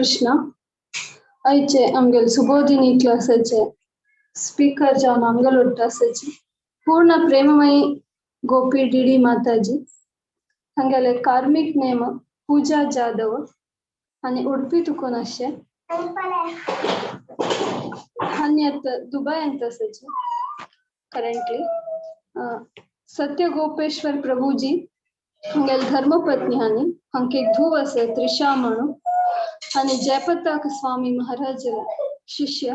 कृष्ण. आयचे आमगेले सुबोधिनी क्लासाचे स्पीकर जावन आमगेले ಒಟ್ಟು आसाची पूर्ण प्रेममयी गोपी डी माताजी. हांगेले कार्मिक नेम पूजा जाधव आणि उडपी तुकोन आशे आनी आता दुबय आसाची करेंटली. सत्य गोपेश्वर प्रभुजी हांगेले धर्मपत्नी हानी हांके एक धूव आसा त्रिशा म्हणून आणि जयपताक स्वामी महाराजರ ಶಿಷ್ಯ.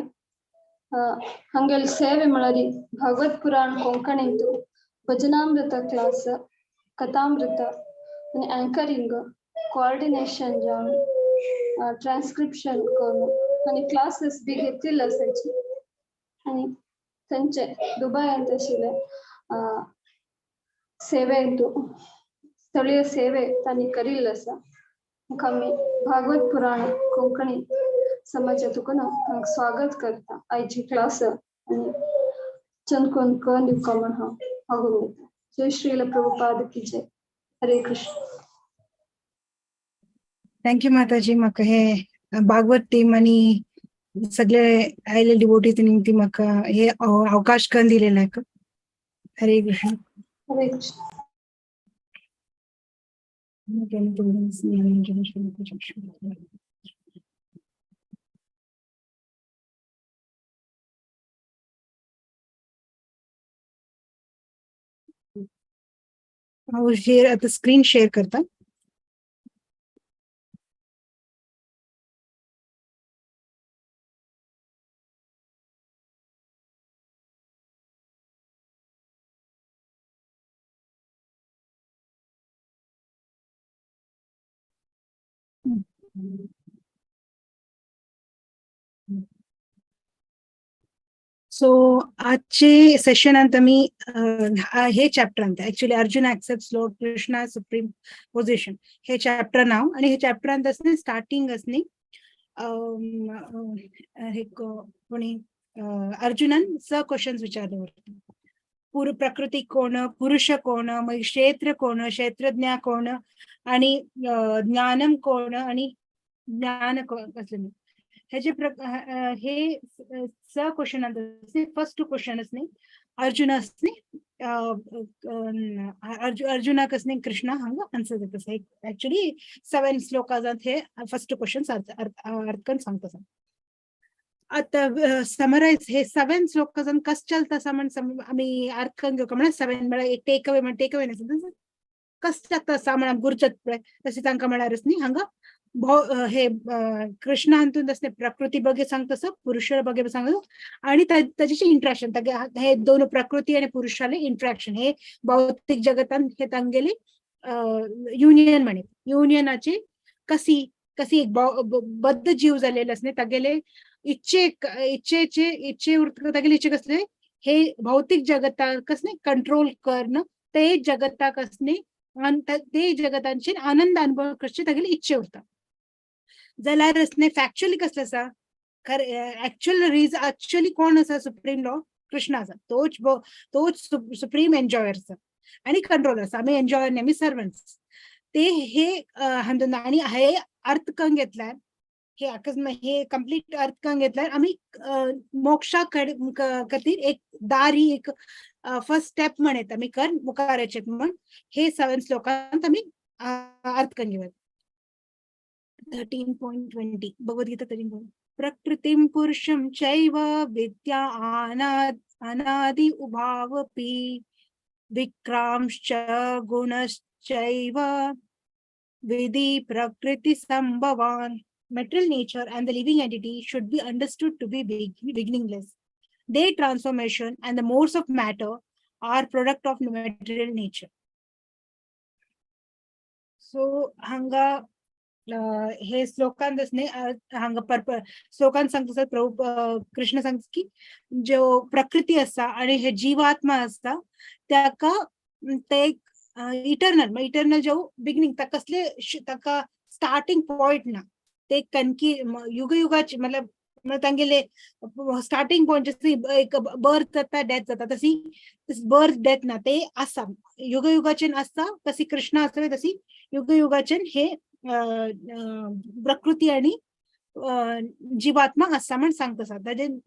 हांगेले ಸೇವೆ म्हळ्यार भागवत पुराण ಕೊಂಕಣಿಂತು ಭಜನಾಮೃತ ಕ್ಲಾಸ್, ಕಥಾಮೃತ आणि अँकरिंग, कोऑर्डिनेशन जावन ट्रान्स्क्रिप्शन करून आणि क्लासेस बी घेतलेले असायचे. आणि थंयचे दुबयांत आशिल्ले सेवेंतु ಸ್ಥಳೀಯ ಸೇವೆ तांणी करिल्ले आसा. आमी भागवत पुराण कोंकणी समाजातून तांकां स्वागत करता. आयची क्लास आणि चंदकोन करून दिवका म्हण हांव मागून घेता. जय श्रील प्रभुपाद की जय. हरे कृष्ण. Thank you माताजी. म्हाका हे भागवत टीम आणि सगळे आयले डिवोटीज ती म्हाका हे अवकाश करून दिलेला आहे. हरे कृष्ण. हरे कृष्ण. हांव शेअर आता स्क्रीन शेअर करता. सो आजचे सेशनांत आमी हे चॅप्टर अंत actually Arjun accept Lord Krishna supreme position हे चॅप्टर नाव. आणि हे चॅप्टरांत असणे स्टार्टिंग असणे हे कोणी अर्जुनान स क्वेश्चन्स विचारले होते. प्रकृती कोण, पुरुष कोण, मग क्षेत्र कोण, क्षेत्रज्ञ कोण आणि ज्ञानम कोण आणि ज्ञान कसले हे जे हे स क्वेश्चन फर्स्ट टू क्वेश्चन असणे अर्जुन असणे अर्जुनाक असणे कृष्णा हांगा आन्सर दिता. ऍक्च्युली 7 श्लोकांत हे फर्स्ट टू क्वेश्चन अर्थकन सांगता. आता समरायज हे 7 श्लोकांत कस चलता असा म्हण आमी अर्थकन घेवका म्हळ्यार 7 म्हळ्यार एक टेक अवे म्हण टेक अवे न्ही कस जाता असा म्हण गुरचत पळय तशें तांकां म्हळ्यारच न्ही हांगा हे कृष्ण हातून तसले प्रकृती बगे सांगता, पुरुष बगे सांगता आणि ताजेचे इंट्रॅक्शन हे दोन प्रकृती आणि पुरुषाले इंट्रॅक्शन हे भौतिक जगतान हे तांगेले युनियन म्हणे युनियनाची कशी कशी एक बद्ध जीव झालेले असणे तागेले इच्छे इच्छेचे इच्छे तागेले इच्छे कसले हे भौतिक जगताक कसले कंट्रोल करणं ते जगताक असणे ते जगतांचे आनंद अनुभव करचे तागेले इच्छे उरता. जाल्यार असणे फॅक्च्युअली कसले आसा खरें ऍक्च्युअल रिज ऍक्च्युअली कोण आसा सुप्रीम लॉ कृष्ण आसा. तोच तोच सुप्रीम एन्जॉयर आसा आणि कंट्रोलर आसा. आमी एन्जॉयर न्ही आमी सर्वंट्स. ते हे हातून आणि हे अर्थ करून घेतल्यार हे अकस्मात हे कंप्लीट अर्थ करून घेतल्यार आमी मोक्षा खातीर एक दारी एक फर्स्ट स्टेप म्हणत आमी कर मुखार येचे म्हण हे 7 श्लोकांत आमी अर्थ करून घेवया. 13.20 भगवद्गीता 13. प्रकृतिं पुरुषं चैव विद्या अनादि उभावपि विक्रांश्च गुणश्चैव विधि प्रकृति संभवान्. Material nature and the living entity should be understood to be beginningless. Their transformation and the modes of matter are product of material nature. So hanga हे श्लोकांत असणे हांगा श्लोकांत सांगता प्रभु कृष्ण सांगता की जो प्रकृती आसा आणि हे जीवात्मा आसता ताका ते इटर्नल इटर्नल जो बिगनिंग ताका कसले ताका स्टार्टिंग पॉइंट ना ते कनकी युग युगाचे मतलब तांगेले स्टार्टिंग पॉइंट जशी एक बर्थ जाता डेथ जाता तशी बर्थ डेथ ना ते आसा युग युगाचेन आसता. तशी कृष्ण आसा तशी युग युगाचेन हे प्रकृती आणि जीवात्मा आसा म्हण सांगता आसा.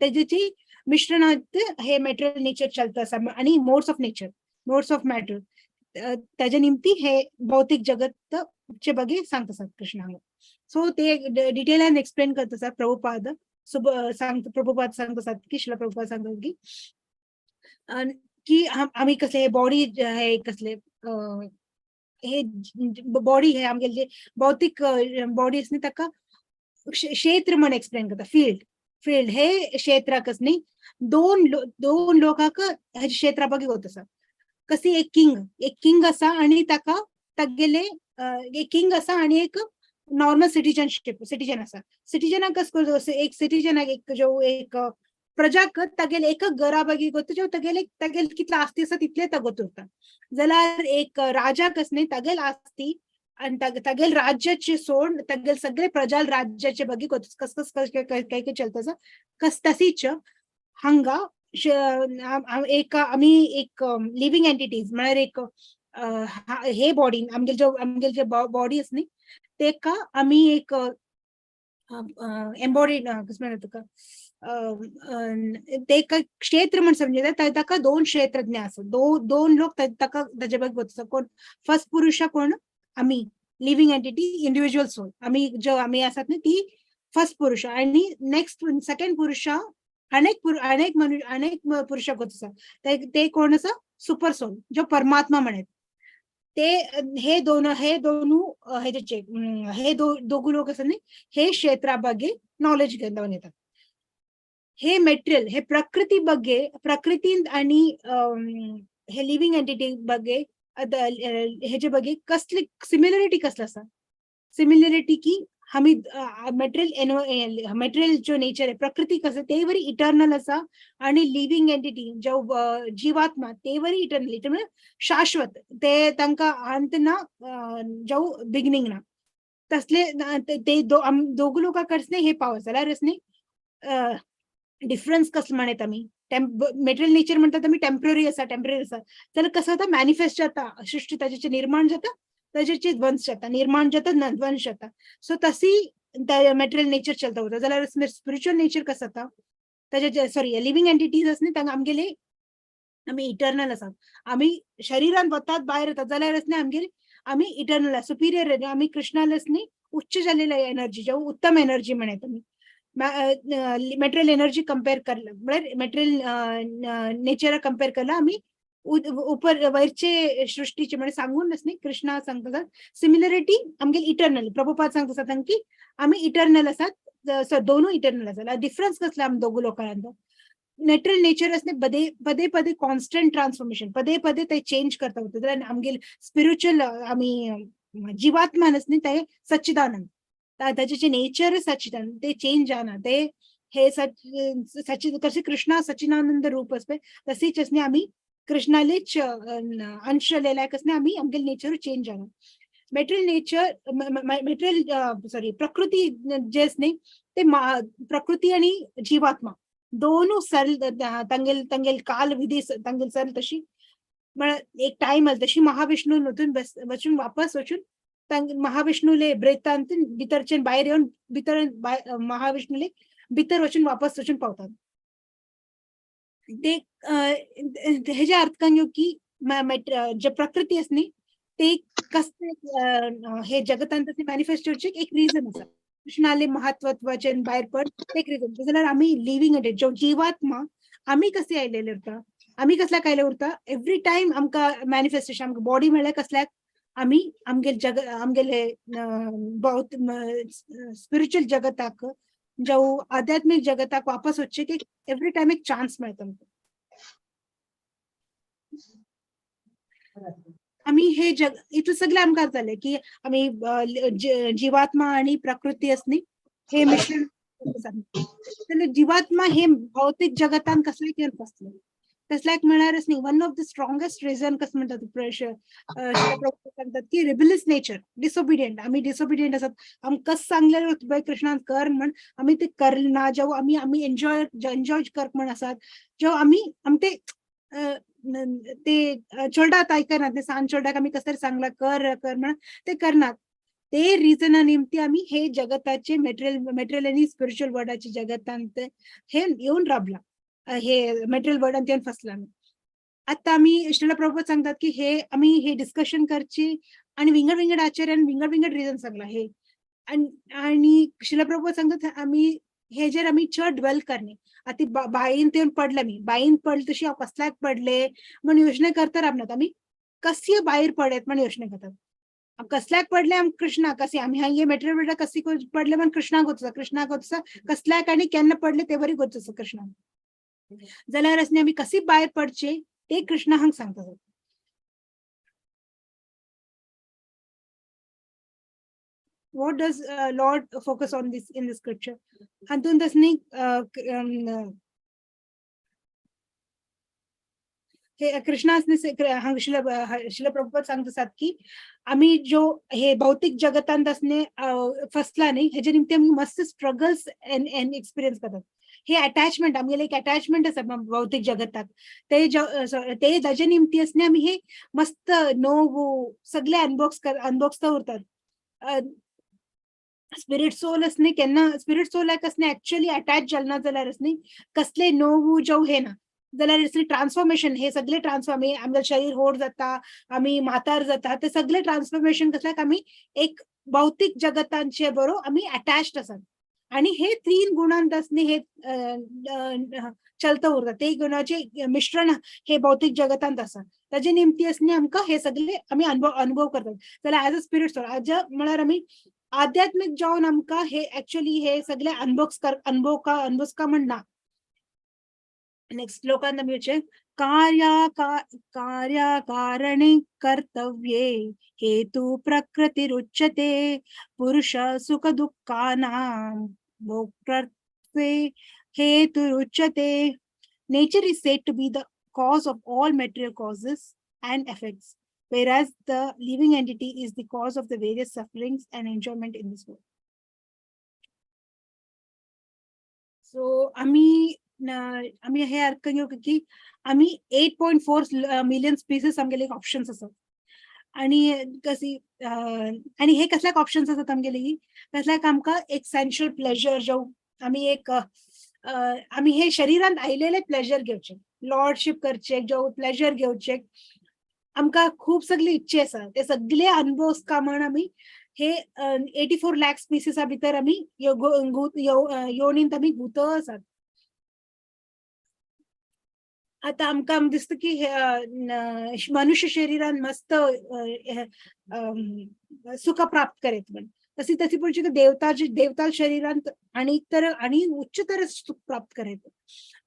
तेजेची मिश्रणांत हे मटेरियल नेचर चलता आसा आणि modes of nature, modes of matter, तेजे निमती हे भौतिक जगत चे बगे सांगता आसात कृष्ण हांगा. सो ते डिटेलान एक्सप्लेन करता आसा प्रभुपाद. सांग प्रभुपाद सांगता आसात की श्रील प्रभुपाद सांगता की की आमी कसले बॉडी हे कसले हे बॉडी हे आमगेले जे भौतिक बॉडी आसा न्ही ताका क्षेत्र म्हण एक्सप्लेन करता. फील्ड, फील्ड हे क्षेत्राक न्ही दोन लोकांक हेजे क्षेत्रा बगे वता आसा. कशी एक किंग, एक किंग आसा आणि ताका तागेले एक किंग आसा आणि एक नॉर्मल सिटीजनशीप सिटीजन आसा. सिटीजनाक कसं करता, एक सिटीजनाक एक जो एक प्रजाक तागेले एक घरा बगी गोत जो तागेले तागेले कितले आस्ती आसा तितले तो गोत उरता. जाल्यार एक राजाक न्ही तागेल आस्ती आणि तागेल राज्याचे सोड तागेल सगळे प्रजाल राज्याचे बगी गोत कस कस कस काय काय काय चलता आसा. कस तशीच हांगा एक आमी एक लिव्हिंग एंटिटीज म्हळ्यार एक हे बॉडी आमगेले जो आमगेले जे बॉडी आसा न्ही तेका आमी एक एम्बॉडीड कसं म्हणटा तुका ते एक क्षेत्र म्हण समजता. ताका दोन क्षेत्रज्ञ आसा, दोन लोक ताका ताजे बगे वता. कोण फर्स्ट पुरुषा, कोण आमी लिव्हिंग एंटिटी इंडिव्हिज्युअल सोल, आमी जो आमी आसात न्ही ती फर्स्ट पुरुष. आणि नेक्स्ट सेकंड पुरुषा अनेक अनेक मनु अनेक पुरुषाक वता आसा. ते कोण आसा, सुपर सोल जो परमात्मा म्हणत. ते हे दोन हे दोनू हेजेचे हे दोगू लोक आसा न्ही हे क्षेत्रा बगे नॉलेज घेवन येतात. हे मेटेरियल हे प्रकृती बगे प्रकृतीन आणि हे लिव्हिंग एंटिटी बगे हेजे बगे कसली सिमिलरिटी कसलं आसा. सिमिलरिटी की आमी मटेरियल मटेरियल जो नेचर आहे प्रकृती कसं ते वरी इटर्नल आसा आणि लिव्हिंग एंटिटी जो जीवात्मा ते वरी इटर्नल, इटर्नल शाश्वत, ते तांकां अंत ना जो बिगनिंग ना. तसले ते दोगू लोकां कडसने हे पावस जाल्यार न्ही डिफरन्स कसलो म्हणत आमी मेटेरियल नेचर म्हणतात आमी टेम्पररी आसा, टेम्पररी आसा. जाल्यार कसं जाता मॅनिफेस्ट जाता सृष्टी, ताजेचे निर्माण जाता, ताजेचे ध्वंस जाता, निर्माण जाता, ध्वंस जाता. सो तशी मेटेरियल नेचर चलता उरता. जाल्यार स्पिरिच्युअल नेचर कसं जाता ताजे सॉरी लिव्हिंग एंटिटीज आसा न्ही तांकां आमगेले आमी इटर्नल आसात. आमी शरीरान वतात भायर येतात जाल्यार न्ही आमगेले आमी इटर्नल सुपिरियर, आमी कृष्णालच न्ही उच्च जालेले एनर्जी जो उत्तम एनर्जी म्हणत आमी मेटेरियल एनर्जी कंपेर करला म्हळ्यार मेटेरियल नेचरा कंपेर करला आमी उपर वयरचे सृष्टीचे म्हणजे सांगून न्ही कृष्णा सांगता सिमिलरिटी आमगेले इटर्नल. प्रभुपाद सांगता आसात की आमी इटर्नल आसात, दोनूय इटर्नल आसात. डिफरन्स कसलो आमी दोगू लोकांत, नॅचरल नेचर आसने पदे पदे पदे कॉन्स्टंट ट्रान्सफॉर्मेशन, पदे पदे ते चेंज करता उरता. जाल्यार आमगेले स्पिरिच्युअल आमी जीवात्मा न्ही ते सच्चिदानंद, ताजे जे नेचर सच्चिदानंद ते चेंज जाना. ते हे सच्चिद कसे कृष्णा सच्चिदानंद रूप असते तशीच न्ही आमी कृष्णालेच अंश लेला कसने आमी आमगेले नेचर चेंज जाना. मेटेरियल नेचर मेटेरियल सॉरी प्रकृती जे न्ही ते प्रकृती आणि जीवात्मा दोनू सरल तांगेल तांगेल काल विधी तांगेल सरल तशी एक टाइम आल तशी महाविष्णू वचून वचून वापस वचून महाविष्णूले ब्रेतांत भितरचे भायर येवन भितर महाविष्णूले भितर वचून वापस वचून पावतात. ते हेज्या अर्थान यो की जे प्रकृती आसा न्ही ते कसले हे जगतांत मॅनिफेस्ट जावचें एक रिजन आसा. कृष्णाले महत्त्वाचे भायर पड एक रिजन. जाल्यार आमी लिव्हिंग जो जीवात्मा आमी कसे आयलेले उरता, आमी कसल्याक आयले उरता, एवरी टायम आमकां मॅनिफेस्टेशन आमकां बॉडी म्हळ्यार कसल्याक आमी आमगेले जग आमगेले बहुत स्पिरिच्युअल जगताक जावं आध्यात्मिक जगताक वापस वचचें की एवरी टायम एक चान्स मेळटा आमकां. आमी हे जग इतलें सगळें आमकां जालें की आमी जीवात्मा आणि प्रकृती आसा न्ही हे मिश्रण जाल्यार जीवात्मा हे भौतिक जगतान कसलें येवन बसलें तसल्याक म्हळ्यार न्ही one of the strongest reason कसं म्हणटात सांगतात की रिबेलियस नेचर, डिसोबिडियंट. आमी डिसोबिडियंट आसात. आमकां कस सांगलें कृष्णान कर म्हण आमी ते करना, जेव आमी आमी एन्जॉय एन्जॉय कर म्हण आसात, जेव आमी आम ते ते चेडवाक आयकनात, ते सान चेडवाक आमी कसं तरी सांगलां कर कर म्हण ते करनात. ते रिजना निमती आमी हे जगताचे मेटेरियल मेटेरियल आनी स्पिरिच्युअल वर्ल्डाचे जगतांत हे येवन राबला, हे मेटेरियल वर्ल्डांत येवन फसला आमी. आता आमी श्रील प्रभुपाद सांगतात की हे आमी हे डिस्कशन करचे आणि विंगड विंगड आचार्यान विंगड विंगड रिजन सांगला हे. आणि श्रील प्रभुपाद सांगतात आमी हेजेर आमी चड ड्वेल करणे. आतां बायेन येवन पडले, आमी बायेन पडले तशी हांव कसल्याक पडले म्हण योजना करता राबनात, आमी कशी भायर पडत म्हण योजना करतात. कसल्याक पडले आम कृष्णा कशी आमी हांगे मेटेरियल वर्ल्डाक कशी पडले म्हण कृष्णाक गोत, कृष्णाक गोत कसल्याक आनी केन्ना पडले ते बरी गोत कृष्णाक. जाल्यार असणे आमी कशी भायर पडचे ते कृष्णा हांग सांगतात. What does Lord focus on this in the scripture? हातून तसनी हे कृष्णासने हांग शिल प्रभुपाद सांगतात की आमी जो हे भौतिक जगतांत असणे फसला न्ही, हेजे निमती आमी मस्त स्ट्रगल्स एंड एक्सपिरियन्स करतात. हे अटॅचमेंट, आमगेले एक अटॅचमेंट आसा भौतिक जगताक, ते ते ताजे निमती असणे आमी हे मस्त नोव सगळे अनबॉक्स अनबॉक्स उरतात. स्पिरिट सोल असणे केन्ना स्पिरिट सोलाक असणे ऍक्च्युअली अटॅच जालना जाल्यार असणे कसले नोव जो हे ना जाल्यार असले ट्रान्सफॉर्मेशन, हे सगळे ट्रान्सफॉर्म, आमगेलें शरीर होड जाता, आमी म्हातार जाता, ते सगळे ट्रान्सफॉर्मेशन कसल्याक आमी एक भौतिक जगतांचे बरो आमी अटॅच्ड आसात. आणि हे तीन गुणांत असणे हे चलता उरता, ते गुणाचे मिश्रण हे भौतिक जगतांत आसा. ताजे निमती असणे आमकां हे सगळे आमी अनुभव करतात. जाल्यार एज अ स्पिरिट सोल आज म्हळ्यार आमी आध्यात्मिक जावन आमकां हे ऍक्च्युअली हे सगळे अनबॉक्स कर अनुभव का अनुभव का म्हण ना. नेक्स्ट श्लोकांत आमी वचचे कार्या कार्या कारणे कर्तव्ये हेतु प्रकृतिरुच्यते पुरुष सुख दुःखानां भोक्तृत्वे हेतुरुच्यते. Nature is said to be the cause of all material causes and effects, whereas the living entity is the cause of the various sufferings and enjoyment in this world. So, आमी आमी हे अर्थ घेवंक की आमी 8.4 मिलियन स्पीसीस आमगेले एक options आसात. आणि कशी आणि हे कसल्याक ऑप्शन्स आसात आमगेले की कसल्याक आमकां एक सेन्शुअल प्लेजर जो आमी एक आमी हे शरीरांत आयलेले प्लेजर घेवचे, लॉर्डशीप करचे, जो प्लेजर घेवचे, आमकां खूब सगळी इच्छे आसा, ते सगळे अनुभव म्हण आमी हे 84 लाख स्पीसीसा भितर आमी योनींत आमी गुत आसात. आता आमकां दिसता की हे मनुष्य शरीरान मस्त सुख प्राप्त करीत म्हण, तशी तशी पळोवची देवता देवता शरीरांत आणि तर आणि उच्चतर सुख प्राप्त करीत,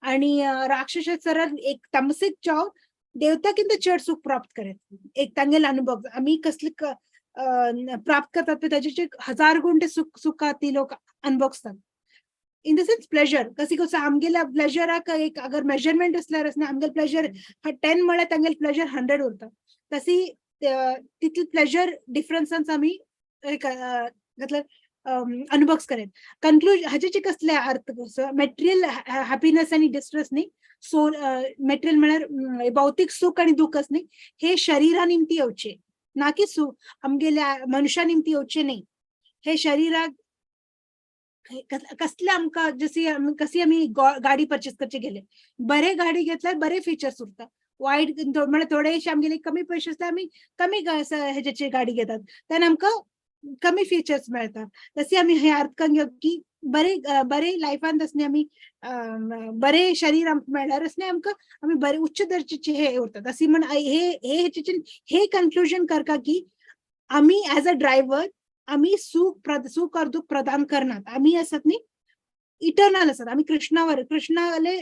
आणि राक्षस सरान एक तमसिक जाव देवता किंत चड सुख प्राप्त करीत. एक तांगेले अनुभव आमी कसले प्राप्त करतात ताजे हजार गुण ते सुख सुखा ती लोक अनुभवतात. इन the sense pleasure कशी कसं आमगेल्या प्लेजराक एक अगर मेजरमेंट असल्यार आसना आमगेले प्लेजर 10 म्हळ्यार तांगेले प्लेजर 100 उरता, तशी तितले प्लेजर डिफरन्सांस आमी एक अनुभव करीत. कन्क्लुजन हाजे कसले अर्थ कसो मेटेरियल हॅपीनेस आनी डिस्ट्रेस न्ही, सो मेटेरियल म्हळ्यार भौतिक सुख आनी दुःख न्ही, हे शरीरा निमती येवचे ना की आमगेल्या मनुष्या निमती येवचे न्ही. हे शरीराक कसले आमकां जशी कशी आमी गाडी परचेस करचे गेले, बरे गाडी घेतल्यार बरे फीचर्स उरता, वायट म्हळ्यार थोडेशे आमगेले कमी पयशे आसल्यार आमी कमी हेजेची गाडी घेतात, तेन्ना आमकां कमी फीचर्स मेळटा. तशी आमी हे अर्थ घेवप की बरे बरे लायफान तसले आमी बरे शरीर आमकां मेळ्ळ्यार असले आमकां आमी बरे उच्च दर्जेचे हे उरतात. तशी म्हण हे हेचे हे कन्क्लुजन करता की आमी एज अ ड्रायव्हर आमी सुख सुख और दुःख प्रदान करनात, आमी आसात न्ही इटर्नल आसात, आमी कृष्णावर कृष्णाले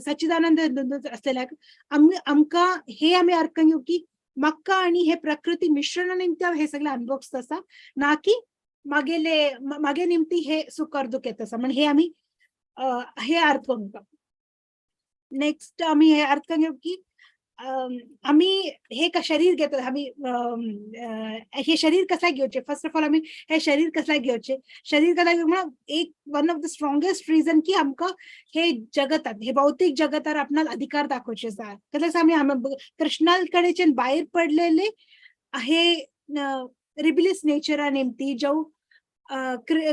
सच्चिदानंद असलेल्याक आमी आमकां हे आमी अर्थ घेवप की म्हाका आनी हे प्रकृती मिश्रणा निमतान हे सगळे अनुभव आसा, ना की मागेले मागे निमती हे सुख और दुःख येत आसा म्हण हे आमी हे अर्थ करूंक. नेक्स्ट आमी हे अर्थ घेवप की आमी हे शरीर घेतात, आमी हे शरीर कसल्याक घेवचे, फर्स्ट ऑफ ऑल आमी हे शरीर कसल्याक घेवचे, शरीर कसल्याक म्हणून एक one of the strongest reason की आमकां हे जगतात हे भौतिक जगतार आपणाक अधिकार दाखोवचे आसा. कसल्याक आमी कृष्णा कडेच्यान भायर पडलेले हे रिबिलियस नेचरा निमती जावं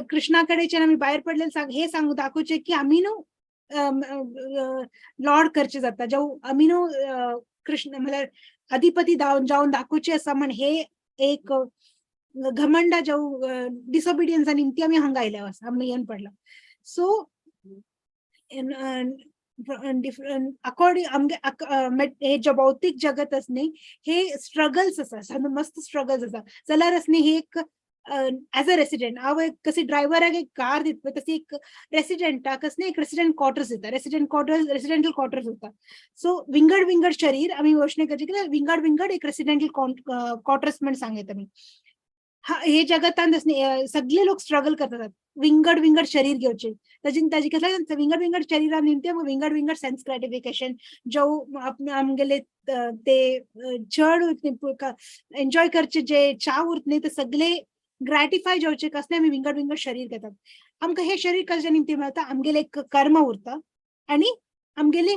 कृष्णा कडेच्यान आमी भायर पडले हे सांगू दाखोवचे की आमी न्हू लॉर्ड करचे जाता, जावं आमी न्हू कृष्ण म्हळ्यार अधिपती जावन दाखोवचे आसा म्हण हे एक घमंडा जावं डिसोबिडियन्सा निमती आमी हांगा आयल्या आसा, आमी येवन पडला. सो अकॉर्डिंग आमगे हे जे भौतीक जगत आसा न्ही, हे स्ट्रगल्स आसा, मस्त स्ट्रगल्स आसा. जाल्यार आसा न्ही, हे एक एज अ रेसिडेंट हांव एक कशी ड्रायव्हराक एक कार दिता पळय, तशी एक रेसिडेंटाक न्ही एक रेसिडेंट क्वॉर्टर्स दिता, रेसिडेंट क्वॉर्टर्स, रेसिडेंटल क्वॉर्टर्स उरता. सो विंगड विंगड शरीर आमी वचणे करचे कित्याक विंगड विंगड एक रेसिडेंटल क्वॉर्टर्स म्हण सांगता आमी. हे जगतांत सगळे लोक स्ट्रगल करतात विंगड विंगड शरीर घेवचे, ताजे ताजे कसले विंगड विंगड शरीरा निमते विंगड विंगड सेन्स ग्रॅटिफिकेशन, जावं आमगेले ते चड एन्जॉय करचे जे चाव उरत न्ही, ते सगळे ग्रॅटिफाय जावचे कसले आमी विंगड विंगड शरीर घेतात. आमकां हे शरीर कशें निमती मेळटा? आमगेले एक कर्म उरता आनी आमगेली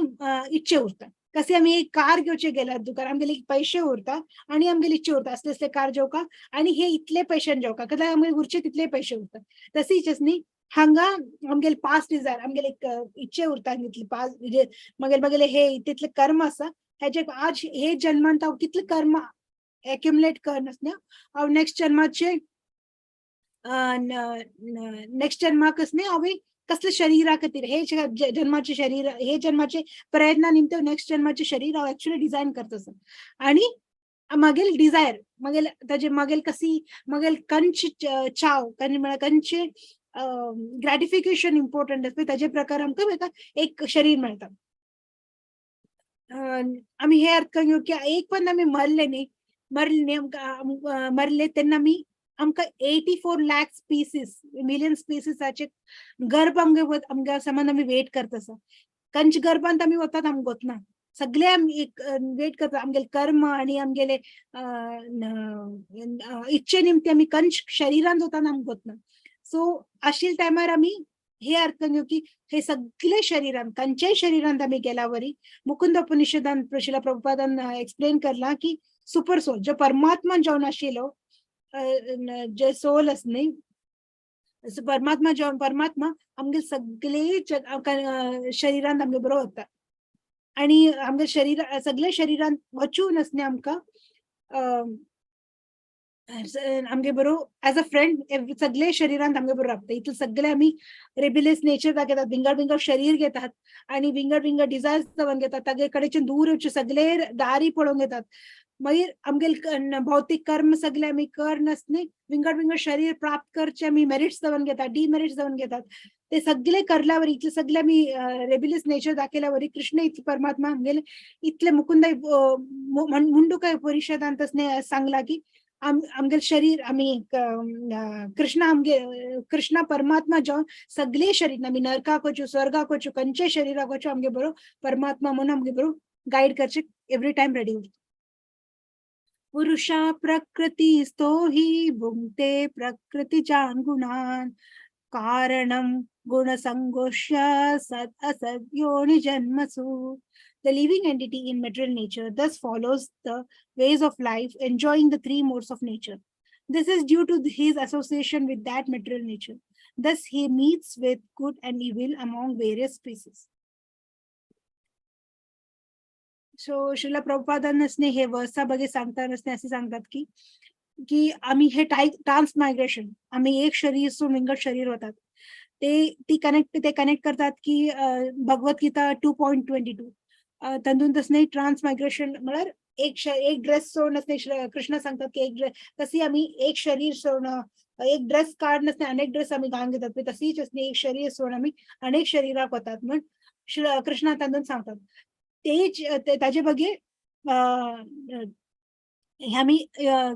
इच्छे उरता. कसे आमी एक कार घेवचे गेल्यार दुकान, आमगेले पयशे उरता आनी आमगेली इच्छा उरता असले असले कार जेवका आनी हे इतले पयशान जेवका, कित्याक आमगे उरचे तितले पयशे उरता. तशीच न्ही हांगा आमगेले पास्ट डिजायर, आमगेले एक इच्छे उरता तितले पास्ट, मागीर मागेले हे तितले कर्म आसा. हेजे आज हे जन्मांत हांव कितले कर्म एक्युमुलेट करनासना हांव नेक्स्ट जन्माचे, नेक्स्ट जन्माक न्ही हांवें कसले शरीरा खातीर हे जन्माचे शरीर, हे जन्माचे प्रयत्न निमते नेक्स्ट जन्माचे शरीर हांव एक्चुअली डिझायन करता आसा. आनी मागेल डिजायर, मागेल ताजे मागेल कसी मागेल कंच चाव म्हळ्यार कंचे ग्रॅटिफिकेशन इम्पॉर्टंट आसता, ताजे प्रकार आमकां मेळटा एक शरीर मेळटा. आमी हे अर्थ घेवं की एक पण आमी मरले न्ही, मरले न्ही आमकां मरले तेन्ना आमी आमकां 84 लाख स्पीसीस, मिलियन स्पीसीसाचे गर्भ आमगे आमगे समज आमी वेट करता आसा. कंच गर्भांत आमी वतात आमकां गोतना, सगळे आमी एक वेट करता. आमगेले कर्म आनी आमगेले इच्छे निमते आमी कंच शरीरान वता आमकां गोतना. सो आशिल्ले टायमार आमी हे अर्थ घेवं की हे सगळे शरीरान, खंयच्याय शरीरांत आमी गेल्या वरी मुकुंद उपनिषदान श्रील प्रभुपादान एक्सप्लेन करला की सुपर सोल जो परमात्मा जावन आशिल्लो, जे सोल आसा न्ही, परमात्मा जावन परमात्मा आमगे सगळे शरीरांत आमगे बरोबर वता आणि आमगे शरीर सगळे शरीरांत वचून आसने आमकां आमगे बरोबर एज अ फ्रेंड सगळे शरीरांत आमगे बरोबर रावता. इतले सगळे आमी रेबिलियस नेचर दाखयतात, विंगड विंगड शरीर घेतात आणि विंगड विंगड डिजायर्स जावन घेतात, तागे कडेच्यान दूर येवचे सगळे दारी पळोवन घेतात. मागीर आमगेले भौतीक कर्म सगळे आमी कर नासने विंगड विंगड शरीर प्राप्त करचे आमी मेरिट्स जावन घेतात, डिमेरिट्स जावन घेतात. ते सगळे करल्यावर इतले सगळे आमी रेबिलियस नेचर दाखयल्यावर कृष्ण इतले परमात्मा आमगेले इतले मुकुंद मुंडुका परिषदांत सांगला की आमगेले शरीर आमी कृष्ण आमगे कृष्ण परमात्मा जावन सगळे शरीर आमी नरकाक वचूं, स्वर्गाक वचूं, खंयच्या शरीराक वचूं, आमगे बरो परमात्मा म्हणून आमगे बरो गायड करचे एवरी टायम रेडी उरता. पुरुषा प्रकृतिस्थो हि भुङ्क्ते प्रकृतिजान् गुणान् कारणं गुणसङ्गोऽस्य सद् असद् योनि जन्मसु. The living entity in material nature thus follows the ways of life, enjoying the three modes of nature. This is due to his association with that material nature. Thus, he meets with good and evil among various species. So, Srila Prabhupada नसने हे वर्सा बगे सांगता नसने असे सांगतात की की आम्ही हे ट्रान्समायग्रेशन, आम्ही एक शरीर सोडून विंगड शरीर होतात, ते ती कनेक्ट ते कनेक्ट करतात की भगवद्गीता 2.22 तातूंत तसं ट्रान्समायग्रेशन म्हळ्यार एक ड्रेस सोडून असणे कृष्ण सांगतात की एक ड्रेस तशी आम्ही एक शरीर सोडून एक ड्रेस काढ नसणे अनेक ड्रेस आम्ही घालून घेतात, तशीच असणे एक शरीर सोडून आम्ही अनेक शरीराक वतात म्हण कृष्ण तातूंत सांगतात. तेच ताजे बगे हे आम्ही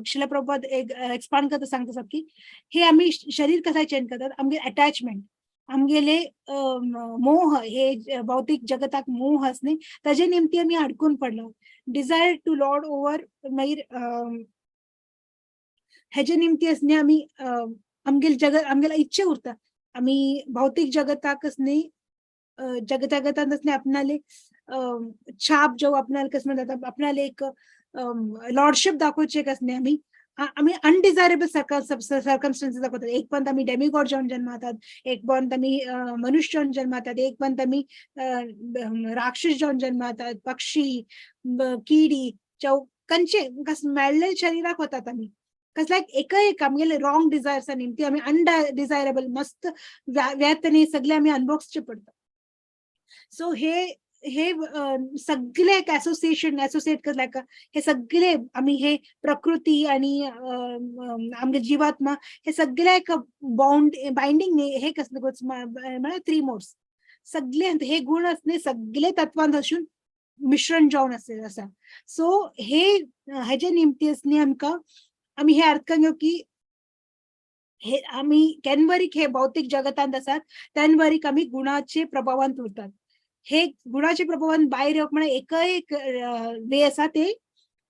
श्रील प्रभुपाद एक एक्सपांड करता सांगतात की हे आम्ही शरीर कसं चेंज करतात, आमगे अटॅचमेंट, आमगेले मोह, हे भौतिक जगताक मोह असणे ताजे निमती आमी अडकून पडलो. डिझायर टू लॉर्ड ओवर मागीर हेजे निमती असणे आमी आमगेले जगत आमगेले इच्छा उरता आमी भौतिक जगताकच न्ही जगतागतान असणे आपणाले छाप जो आपणाले कसं म्हणतात आपणाले एक लॉर्डशिप दाखोवचे कसणे आमी आमी अनडिझायरेबल सर्कमस्टन्सीस दाखवतात. एक पंत आमी डेमिगॉड जावन जन्मातात, एक पंत आमी मनुष्य जावन जन्मातात, एक पंत आमी राक्षस जावन जन्मातात, पक्षी, किडी, जावं कंचे कस मेळ्ळे शरीराक वतात आमी. कसल्याक एक एक आमगेले रॉंग डिझायर्स निमती आमी अनडिझायरेबल मस्त व्यातनी सगळे आमी अनबॉक्सचे पडटा. सो हे हे सगळे एक असोसिएशन असोसिएट करलायक हे सगळे आमी हे प्रकृती आणि आमगे जीवात्मा हे सगळे एक बाउंड बाइंडिंग हे कसले म्हळ्यार थ्री मोड्स सगळे हे गुण असणे सगळे तत्वांत असून मिश्रण जावन आसा आसा. सो हे हेजे निमती असणे आमकां आमी हे अर्थ घेवं की हे आमी केन्वरीक हे भौतीक जगतांत आसात तेन्वरीक आमी गुणाचे प्रभावांत उरतात. हे गुणाचे प्रभावान भायर येवप म्हळ्यार एक एक वे आसा, ते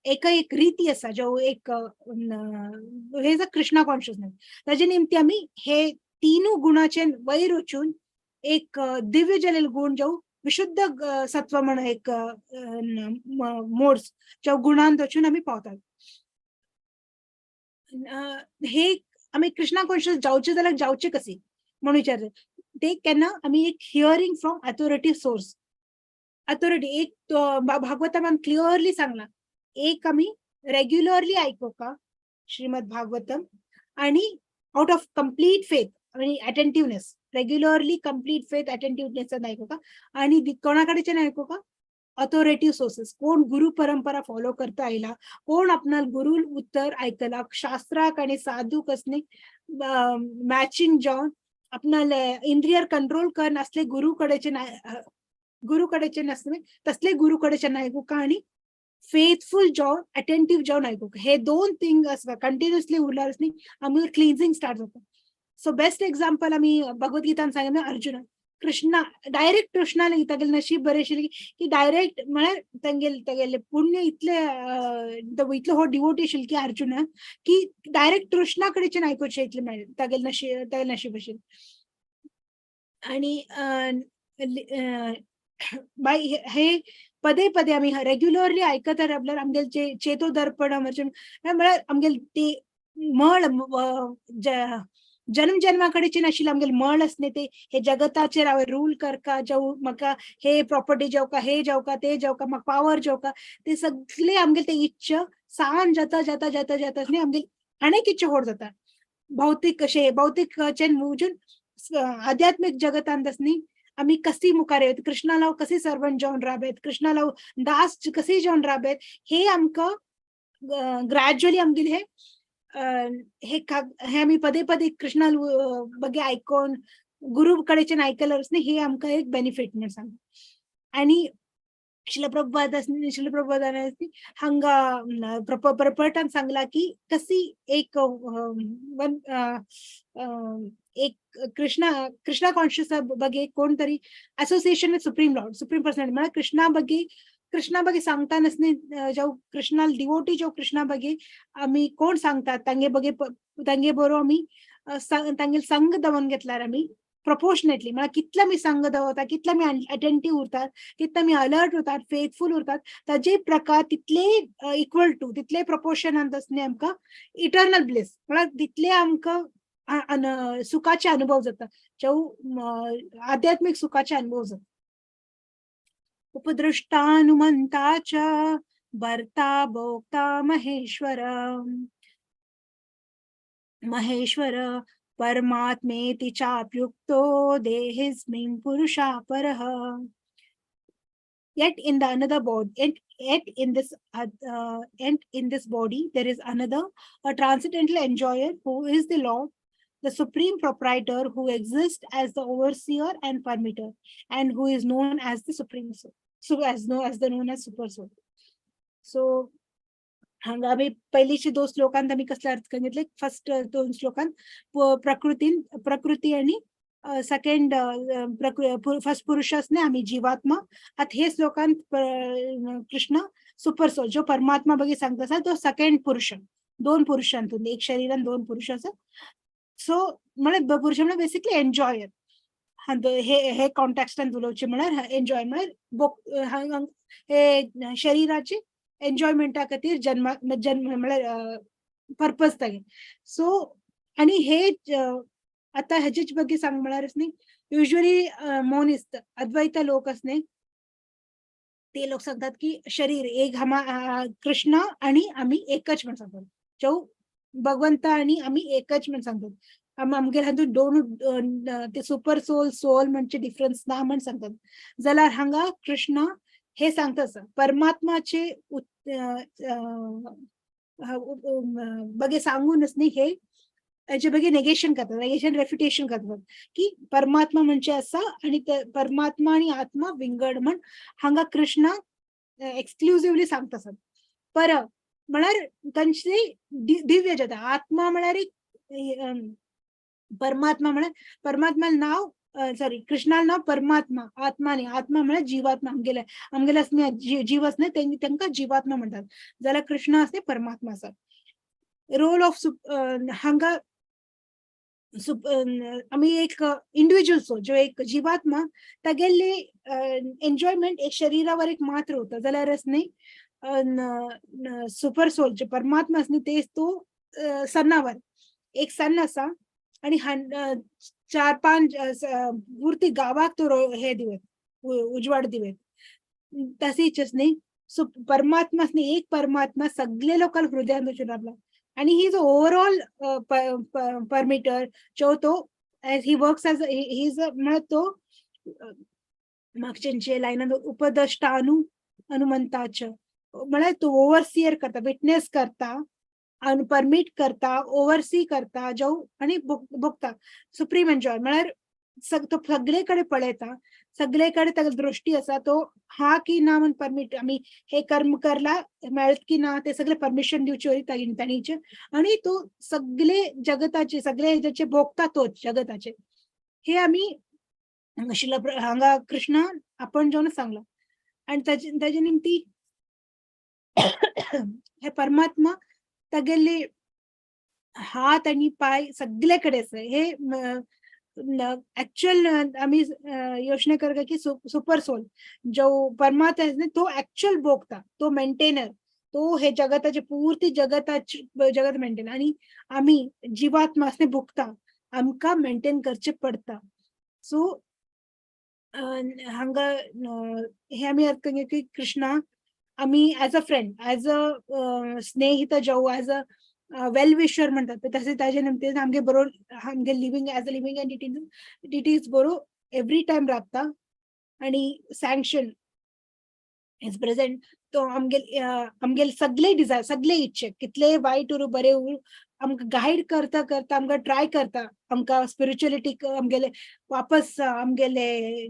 एक एक रिती आसा जो एक हे आसा कृष्णा कॉन्शियसनेस. ताजे निमती आमी हे तिनू गुणाचे वयर वचून एक दिव्य जलेल गुण जो विशुद्ध सत्व म्हण एक मोड्स जो गुणांत वचून आमी पावतात. हे आमी कृष्णा कॉन्शियस जावचे जाल्यार जावचे कसे म्हणून विचारले ते केन्ना आमी एक hearing from authority source, authority एक भागवतान क्लिअरली सांगला एक आमी रेग्युलरली आयकोका श्रीमद भागवतम आणि आउट ऑफ कम्प्लीट फेथ आणि अटेंटिव्हनेस, रेग्युलरली कम्प्लीट फेथ अटेंटिव्हनेस आयकोका आणि कोणा कडेच्यान आयकोका ऑथॉरिटी सोर्सेस, कोण गुरु परंपरा फॉलो करता आयला, कोण आपणाल गुरु उत्तर आयकला, शास्त्राक आणि साधू कसने मॅचिंग जावन आपणाले इंद्रियर कंट्रोल कर नासले गुरु कडेचे, गुरु कडेचे नासले तसले गुरु कडेचे आयकुका आणि फेथफुल जावन अटेंटिव्ह जावन आयकुका. हे दोन थिंग आसता कंटिन्युअसली उरल्यार न्ही आमकां क्लिन्झिंग स्टार्ट जाता. सो बेस्ट एक्झाम्पल आमी भगवद्गीतान सांगला अर्जुन कृष्णा डायरेक्ट कृष्णाला तागेले नशीब बरें आशिल्लें की डायरेक्ट म्हळ्यार तांगेले तागेले पुण्य इतले इतलो हो डिवोटी आशिल्लो की अर्जुना की डायरेक्ट कृष्णा कडेच्यान आयकुचें इतलें मेळ्ळें, तागेले नशीब, तागेलें नशीब आशिल्लें. आणि बाय हे पदे पदे आमी रेग्युलरली आयकत रावल्यार आमगेले चेतो दर्पण म्हळ्यार आमगेले ते मळ जन्म जन्मा कडेचे आशिल्ले आमगेले मळ आसले ते हे जगताचेर हांवें रूल करका, जावं म्हाका हे प्रॉपर्टी जावका, हे जावका, ते जावका, म्हाका पावर जावका, ते सगळे आमगेले ते इच्छा सान जाता जाता जाता जाता न्ही आमगेले अनेक इच्छा व्हड जाता. भौतीक कशे भौतीक वचून आध्यात्मिक जगतांत न्ही आमी कशी मुखार येत, कृष्णाला कशी सर्वंट जावन राबेत, कृष्णाला दास कशी जावन राबेत, हे आमकां ग्रॅज्युअली आमगेले हे हे हे आमी पदे पदे कृष्णा बगे आयकोन गुरु कडेच्यान आयकल्यार न्ही हे आमकां एक बेनिफीट म्हण सांग. आनी शिल प्रभुपाद, शिल प्रभुपादान हांगा प्रपटान सांगला की कशी एक वन एक कृष्णा कृष्णा कॉन्शियस बगे कोण तरी association with supreme lord, supreme personality म्हळ्यार कृष्णा बगे, कृष्णा बगे सांगता न्ही जावं कृष्णा डिवोटी जो कृष्णा बगे आमी कोण सांगतात तांगे बगे तांगे बरो आमी तांगे संग दवरून घेतल्यार आमी प्रपोर्शनेटली म्हळ्यार कितले आमी संग दवरता, कितले आमी अटेंटीव उरतात, कितले आमी अलर्ट उरतात, फेथफूल उरतात, ताजे प्रकार तितले इक्वल टू तितले प्रपोर्शनांत न्ही आमकां इटर्नल ब्लिस म्हळ्यार तितले आमकां सुखाचे अनुभव जाता, जावं आध्यात्मिक सुखाचे अनुभव जाता. उपद्रष्टानुमंता च भर्ता भोक्ता महेश्वर महेश्वर परमात्मेति चाप्युक्तो देहेऽस्मिन् पुरुषः परः. Yet in the another body, yet in this and in this body there is another, a transcendental enjoyer who is the Lord, the supreme proprietor, who exists as the overseer and permitter, and who is known as the supreme soul, so as known as the known as super soul. So हांगा आमी पयलींचे दोन श्लोकांत आमी कसले अर्थ करून घेतले. First दोन श्लोकांत प्रकृतीन प्रकृती आणि सेकंड फर्स्ट पुरुषासने आम्ही जीवात्मा. आता हे श्लोकांत कृष्ण सुपर सोल जो परमात्मा बगे सांगता आसा तो सेकंड पुरुष, दोन पुरुषांतून एक शरीरान दोन पुरुष आसा. सो म्हळ्यार पुरुष म्हळ्यार बेसिकली एन्जॉयर. हे हे कॉन्टेक्स्टान उलोवचें म्हळ्यार एन्जॉय म्हळ्यार हे शरीराचे एन्जॉयमेंटा खातीर जन्मा जन्म म्हळ्यार पर्पज तागे. सो आणि हे आता हेजेच ಬಗ್ಗೆ सांग म्हळ्यारच न्ही, युज्वली मोनिस्त अद्वैत लोक असणे ते लोक सांगतात की शरीर एक हमा कृष्ण आणि आम्ही एकच म्हण सांगतात. चौ भगवंत आणि आम्ही एकच म्हण सांगतात. आमगेर हातूंत दोन ते सुपर सोल सोल म्हणजे डिफरन्स ना म्हण सांगतात. जाल्यार हांगा कृष्ण हे सांगता आसा परमात्माचे बगे सांगूनच न्ही, हे हेजे बगे नेगेशन करतात, नेगेशन रेफ्युटेशन करतात की परमात्मा म्हणजे आसा आणि परमात्मा आणि आत्मा विंगड म्हण हांगा कृष्ण एक्सक्लुझिवली सांगता आसात. पर म्हळ्यार तांचे दिव्य जाता आत्मा म्हळ्यार एक परमात्मा म्हळ्यार परमात्मा नाव, सॉरी, कृष्णाला नाव परमात्मा, आत्मा न्ही, आत्मा म्हळ्यार जीवात्मा. आमगेले आमगेले जीव आसने तांकां जीवात्मा म्हणटात, जाल्यार कृष्ण आसने परमात्मा आसा. रोल ऑफ हांगा आमी एक इंडिव्हिज्युअल सोल जो एक जीवात्मा तागेले एन्जॉयमेंट एक शरीरावर एक मात्र होता, जाल्यार न्ही सुपर सोल जे परमात्मा आसने ते तो सन्नावर एक सन आसा आणि 4-5 पुर्ती गावाक तो हे दिवेत, उजवाड दिवेत. तशीच न्ही सो परमात्मा न्ही एक परमात्मा सगळे लोकांक हृदयान वचून रावला आणि he is overall परमिटर जो तो as he works as he is म्हळ्यार तो मागच्यांचे लायनान उपदष्टानु हनुमंताच म्हळ्यार तो ओव्हरसियर करता, विटनेस करता आणि परमिट करता, ओव्हरसी करता जो आणि भोगता सुप्रीम एन्जॉय. म्हळ्यार तो सगळे कडेन पळयता, सगळे कडेन ताका दृष्टी आसा, तो हा की ना म्हण परमिट आमी हे कर्म करला मेळत की ना ते सगळे परमिशन दिवचे वरी ताणीचे आणि तो सगळे जगताचे सगळे हेजेचे भोगता तोच जगताचे. हे आमी हांगा कृष्ण आपण जेवण सांगला आणि ताजे निमती हे परमात्मा तागेले हात आणि पाय सगळे कडे आसा. हे ऍक्च्युअल आमी योजना करता की सुपर सोल जो परमात्मा आसा तो ऍक्च्युअल भोगता, तो मेंटेनर, तो हे जगताचे पूर्ती जगताचे जगत मेंटेन आणि आमी जीवात्मा आसने भोगता, आमकां मेंटेन करचे पडता. सो हांगा हे आमी अर्थ करया की कृष्णा आमी as a friend, as a स्नेहित जावं, एज अ वेल विशर म्हणतात तशें ताजे निमतीन आमगे बरोबर आमगे living as a living entity deities बरोबर एवरी टायम राबता आणि सँक्शन is present. तो आमगे आमगेले सगळे डिजायर सगळे इच्छे कितले वायट उरूं बरे उरूं आमकां गायड करता करता आमकां ट्राय करता आमकां स्पिरिच्युअलिटीक आमगेले वापस आमगेले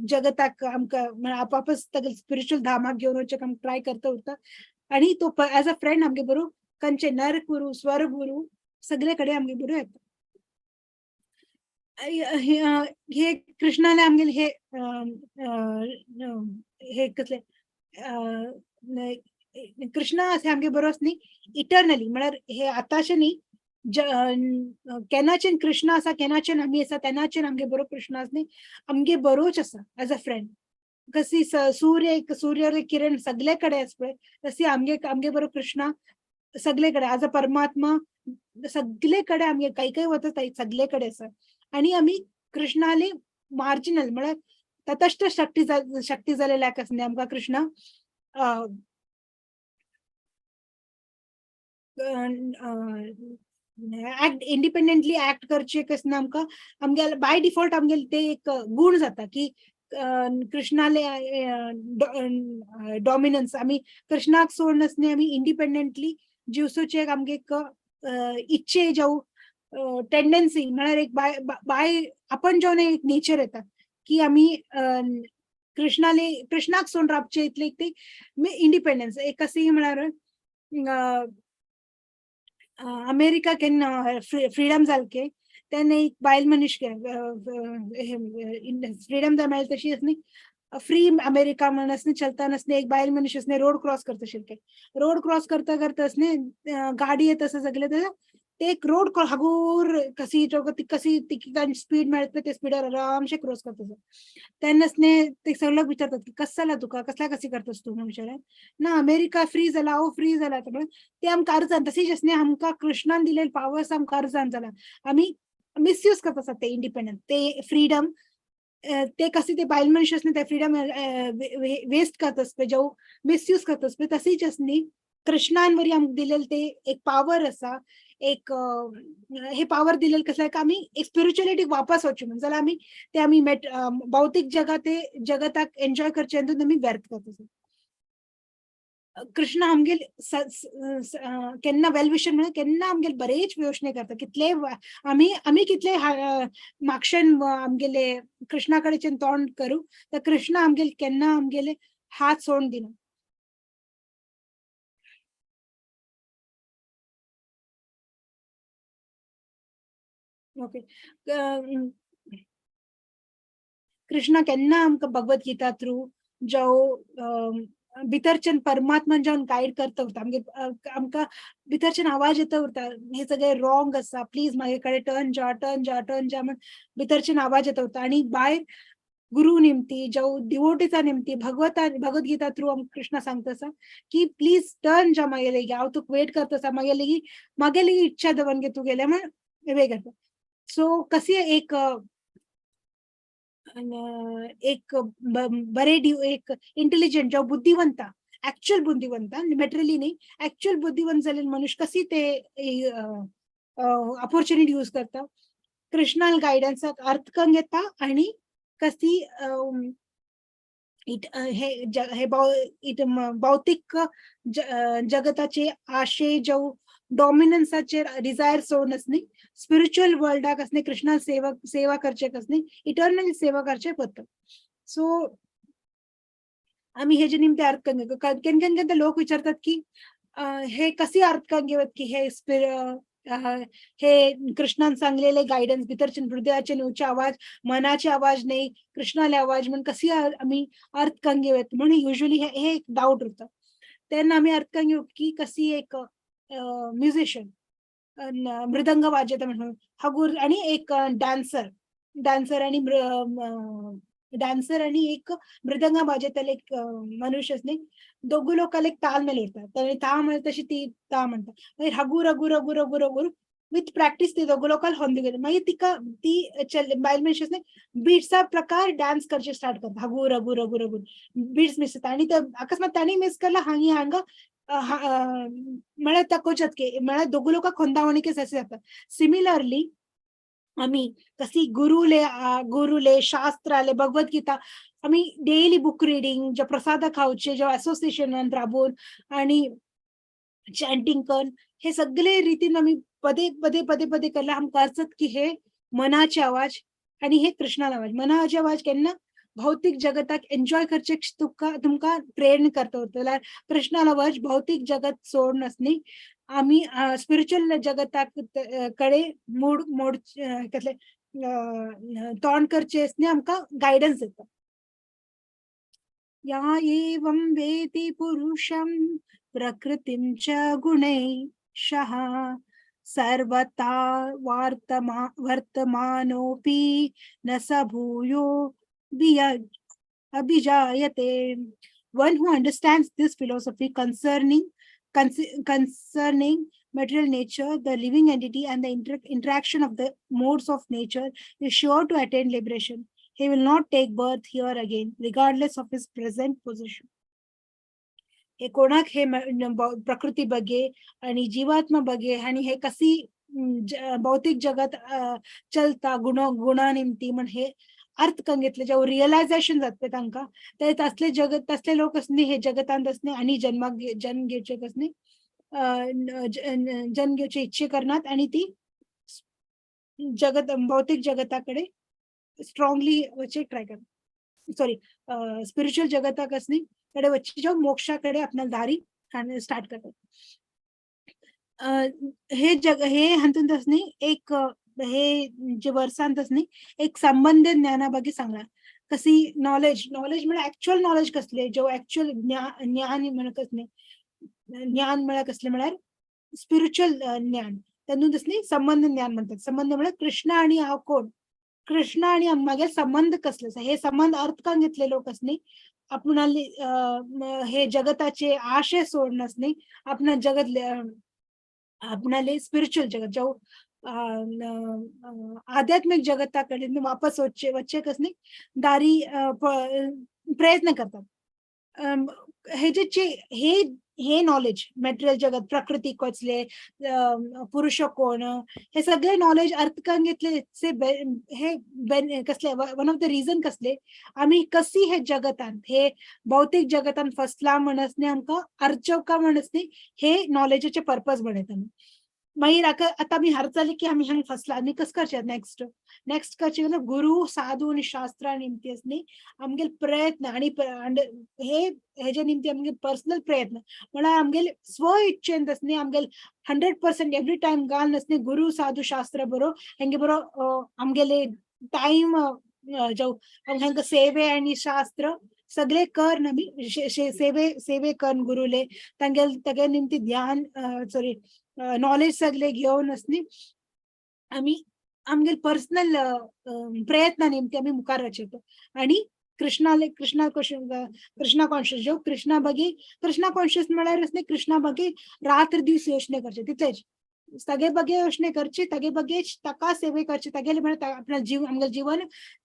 जगताक आमकां वापस तागे स्पिरिच्युअल धामाक घेवन वचपाक आमकां ट्राय करता उरता आणि तो एज अ फ्रेंड आमगे बरोबर खंयचे नरक उरूं स्वर्ग उरूं सगळे कडेन आमगे बरोबर येता. हे कृष्णाले आमगेले हे हे कसले कृष्णा असे आमगे बरोबर न्ही इटर्नली, म्हळ्यार हे आताशें न्ही, केन्नाच्यान कृष्ण आसा केन्नाच्यान आमी आसा तेन्नाच्यान आमगे बरोबर कृष्ण आसा न्ही, आमगे बरोच आसा एज अ फ्रेंड. कशी सूर्य एक सूर्य किरण सगळे कडेन आसा पळय तशी आमगे आमगे बरोबर कृष्णा सगळे कडेन एज अ परमात्मा सगळे कडेन आमगे काही काही वता सगळे कडेन आसा. आणि आमी कृष्णाले मार्जिनल म्हळ्यार तटस्थ शक्ती शक्ती जालेल्या आसा आमकां कृष्णा ऍक्ट इंडिपेंडेंटली ऍक्ट करचे कसं आमकां आमगेले बाय डिफॉल्ट आमगेले ते एक गुण जाता की कृष्णाले डॉमिनन्स आमी कृष्णाक सोडून न्ही आमी इंडिपेंडेंटली जिवसूचे आमगे एक इच्छे जावं टेंडन्सी म्हळ्यार एक बाय बाय आपण जेवण एक नेचर येता की आमी कृष्णाले कृष्णाक सोडून राबचे इतले ते इंडिपेंडन्स एक कशी म्हळ्यार अमेरिका केन्ना फ्रीडम जालके तेन्ना एक बायल मनीस फ्रीडम जर मेळ्ळी तशी न्ही फ्री अमेरिका म्हणून असं चलता नसणे एक बायल मनीस असणे रोड क्रॉस करता शिरके रोड क्रॉस करता करता असणे गाडी येत असं सगळे तर ते एक रोड हागूर कसी कसी तिका स्पीड मेळत ते स्पीडार आरामशे क्रॉस करता. तेन्नाच ते सगळे विचारतात की कसं जाला तुका, कसल्या कशी करतस तूं म्हणून विचारतात ना. अमेरिका फ्री जाला, हांव फ्री जाला, ते आमकां अर्जान. तशीच आसने आमकां कृष्णान दिलेले पावर्स आमकां अर्जान जाला, आमी मिसयूज करता आसात ते इंडिपेंडंट, ते फ्रीडम. ते कसे ते बायल मनीस आसने ते फ्रीडम वेस्ट करता पळय, जेव मिसयूज करता पळय, तशीच आसनी कृष्णान वरी आमकां दिलेले ते एक पावर आसा. एक हे पावर दिलेले कसं आहे आमी एक स्पिरिच्युअलिटीक वापस वचूं म्हणून, जाल्यार आमी ते आमी भौतीक जगात ते जगताक एन्जॉय करचे आमी व्यर्थ करता. कृष्ण आमगेल केन्ना वेल विशर म्हणून केन्ना आमगेल बरेच योजने करता. कितले आमी आमी कितले मागशेन आमगेले कृष्णा कडेच्यान तोंड करूं, तर कृष्ण आमगेल केन्ना आमगेले हात सोडून दिना. ओके, कृष्णा केन्ना आमकां भगवत गीता थ्रू जावं भितरच्यान परमात्मान जावन गायड करता उरता. आमगे आमकां भितरच्यान आवाज येता उरता, हे सगळे रॉंग आसा, प्लीज म्हाजे कडेन टर्न जा, टर्न जा, टर्न जा म्हण भितरच्यान आवाज येता उरता. आनी भायर गुरु निमती जावं डिवोटीचा निमती भगवद्गीता थ्रू आमकां कृष्णा सांगता आसा की प्लीज टर्न जा म्हागे लेगी, हांव तुका वेट करता आसा, म्हागे लेगी इच्छा दवर गे तुगेले म्हण वे करता. सो कशी एक एक बरे एक इंटेलिजंट जावं बुद्धिवंत, ऍक्च्युअल बुद्धिवंत, मटेरियली नाही, ऍक्च्युअल बुद्धिवंत जालेले मनुष्य कशी ते ऑपॉर्च्युनिटी यूज करता, कृष्णाल गायडन्साक अर्थ करूंक येता आणि कशी हे हे भौतिक जगताचे आशे जावं डॉमिनन्साचेर डिझायर सोडून न्ही स्पिरिच्युअल वर्ल्डाक आसने कृष्णा सेवा सेवा करचे कसनी इटर्नल सेवा करचे पडटा. सो आमी हेजे निमते अर्थ करून केन्ना केन्ना केन्ना लोक विचारतात की हे कशी अर्थ करून घेवत की हे हे कृष्णान सांगलेले गायडन्स भितरचे हृदयाचे न्हूचे आवाज, मनाचे आवाज नाही, कृष्णाले आवाज म्हण कशी आमी अर्थ करून घेवत म्हणून युजली हे एक डाऊट उरता. तेन्ना आमी अर्थ करून घेवप की कशी एक म्युझिशियन मृदंग वाजयता म्हणून हागूर आणि एक डान्सर, डान्सर आणि डान्सर आणि एक मृदंग वाजयतले एक मनुष्य न्ही, दोगू लोकांक एक तालमेल उरता, ताणी ता म्हणटा तशी ती ता म्हणटा, मागीर हगूर हगूर हगूर हगूर हगूर विथ प्रॅक्टीस ती दोगू लोकांक होंद गेले. मागीर तिका ती बायल मनीस न्ही बीट्सा प्रकार डान्स करचे स्टार्ट करता, हगूर हगूर हगूर हगूर बीट्स मिस जाता आनी अकस्मात ताणी मिस केला हांगी हांगा म्हळ्यार ताकोच्यात की म्हळ्यार दोगू लोकांक खोंदावणीके अशें जाता. सिमिलरली आमी कशी गुरुले गुरुले शास्त्राले भगवद्गीता आमी डेली बुक रिडींग जे प्रसाद खावचे जे असोसिएशनान राबून आणि चॅन्टिंग करून हे सगळे रीतीन आमी पदे पदे पदे पदे केल्यार आमकां अर्चत की हे मनाचे आवाज आणि हे कृष्णाला आवाज. मनाचे आवाज केन्ना भौतिक जगताक एन्जॉय करचे तुका तुमकां प्रेरणा करता उरता, जाल्यार कृष्णाला आवाज भौतिक जगत सोडून आसनी आमी स्पिरिच्युअल जगताक कडे मोड मोड कसले तोंड करचे आसनी आमकां गायडन्स दिता. या एवं वेति पुरुषं प्रकृतिं च गुणैः सर्वथा वर्तमानोऽपि न स भूयो अभिजायते. One who understands this philosophy concerning material nature, the living entity, and the interaction of the modes of nature is sure to attain liberation. He will not take birth here again, regardless of his present position. हे कोणाक हे प्रकृती बगे आणि जीवात्मा बगे आणि हे कशी भौतिक जगात चलता गुण गुणानिमती म्हण हे अर्थ करून घेतले जेव्हा रिअलायझेशन जाता तांकां ते तसले जगत तसले लोक असणे हे जगतांत असणे आणि जन्माक जन्म घेवचे कसणे जन्म घेवचे इच्छे करनात आणि ती जगत भौतिक जगताकडे स्ट्रॉंगली वचे ट्राय करतात, सॉरी स्पिरिच्युअल जगताक असणे कडे वच्चे जेव्हा मोक्षाकडे आपल्याला दारी स्टार्ट करतात. हे जग हे हातूंत असणे एक हे जे वर्सांत असणे एक संबंध ज्ञाना ಬಗ್ಗೆ सांगला कशी नॉलेज, नॉलेज म्हळ्यार ऍक्च्युअल नॉलेज कसले जो ऍक्च्युअल ज्ञान म्हण कसले ज्ञान म्हळ्यार कसले म्हळ्यार स्पिरिच्युअल ज्ञान. तेन्ना तसली संबंध ज्ञान म्हणतात. संबंध म्हळ्यार कृष्ण आनी हांव कोण, कृष्ण आनी म्हागे संबंध कसले आसा, हे संबंध अर्थकान घेतले लोक आसनी आपणाले हे जगताचे आशे सोडून आसनी आपणा जगत आपणाले स्पिरिच्युअल जगत जो आध्यात्मिक जगता कडेन वापस वचचे वचचे कसनी दारी प्रयत्न करतात. हे जे हे हे नॉलेज मटेरियल जगत, प्रकृती कसले, पुरुष कोण, हे सगळे नॉलेज अर्थकान घेतले हे कसले वन ऑफ the reason कसले आमी कसी हे जगतान हे भौतिक जगतान फसला म्हणस न्ही आमकां अर्चवका म्हणस न्ही हे नॉलेजाचे पर्पज म्हणत आमी. मागीर आतां आमी हरचाली की आमी हांगा फसला आनी कस करचें नेक्स्ट नेक्स्ट करचें जाल्यार गुरू साधू आनी शास्त्रा निमती न्ही आमगेले प्रयत्न आनी हे हेजे निमती आमगे पर्सनल प्रयत्न म्हळ्यार आमगेले स्व इच्छेन न्ही आमगेले 100% एवरी टायम घालून न्ही गुरू साधू शास्त्र बरो हेंगे बरो आमगेले टायम जावं हांकां सेवे आनी शास्त्र सगळे कर आमी सेवे सेवे कर गुरुले तांगेले तागे निमती ध्यान सॉरी नॉलेज सगळे घेवन न्ही आमी आमगेले पर्सनल प्रयत्न निमती आमी मुखार वचेतो. आनी कृष्णाले कृष्णा कृष्णा कॉन्शियस जो कृष्णा बगे कृष्णा कॉन्शियस म्हळ्यार न्ही कृष्णा बगे रात्र दीस योजने करचे तितलेच तागे बगे योजने करचे तागे बगे ताका सेवे करचे तागेले म्हळ्यार आपणा जीव आमगेले जीवन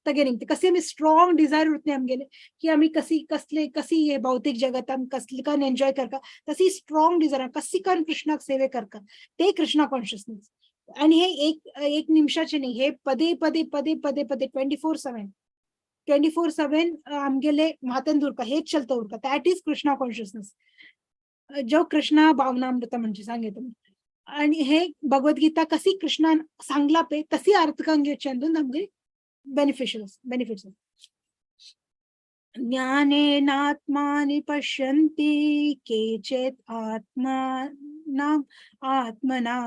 तागे निमती कसी आमी स्ट्रॉंग डिझायर उरतले आमगेले की आमी कसी कसले कसी हे भौतिक जगतान कसले कन एन्जॉय करका तशी स्ट्रॉंग डिझायर कसी कन कृष्णाक सेवे करका ते कृष्णा कॉन्शियसनेस. आणि हे एक एक निमिषाचे नाही, हे पदे पदे पदे पदे पदे 24/7 24/7 आमगेले माथ्यान उरका हेच चलता उरका that is Krishna consciousness जो कृष्णा भावनामृत म्हणजे सांगितलं. आणि हे भगवद्गीता कशी कृष्णान सांगला पे तशी अर्थकांग घेवचे अंदून आमगे बेनिफिशियल बेनिफिट्स. ज्ञानेनात्मानि पश्यन्ति केचित् आत्मानाम् आत्मना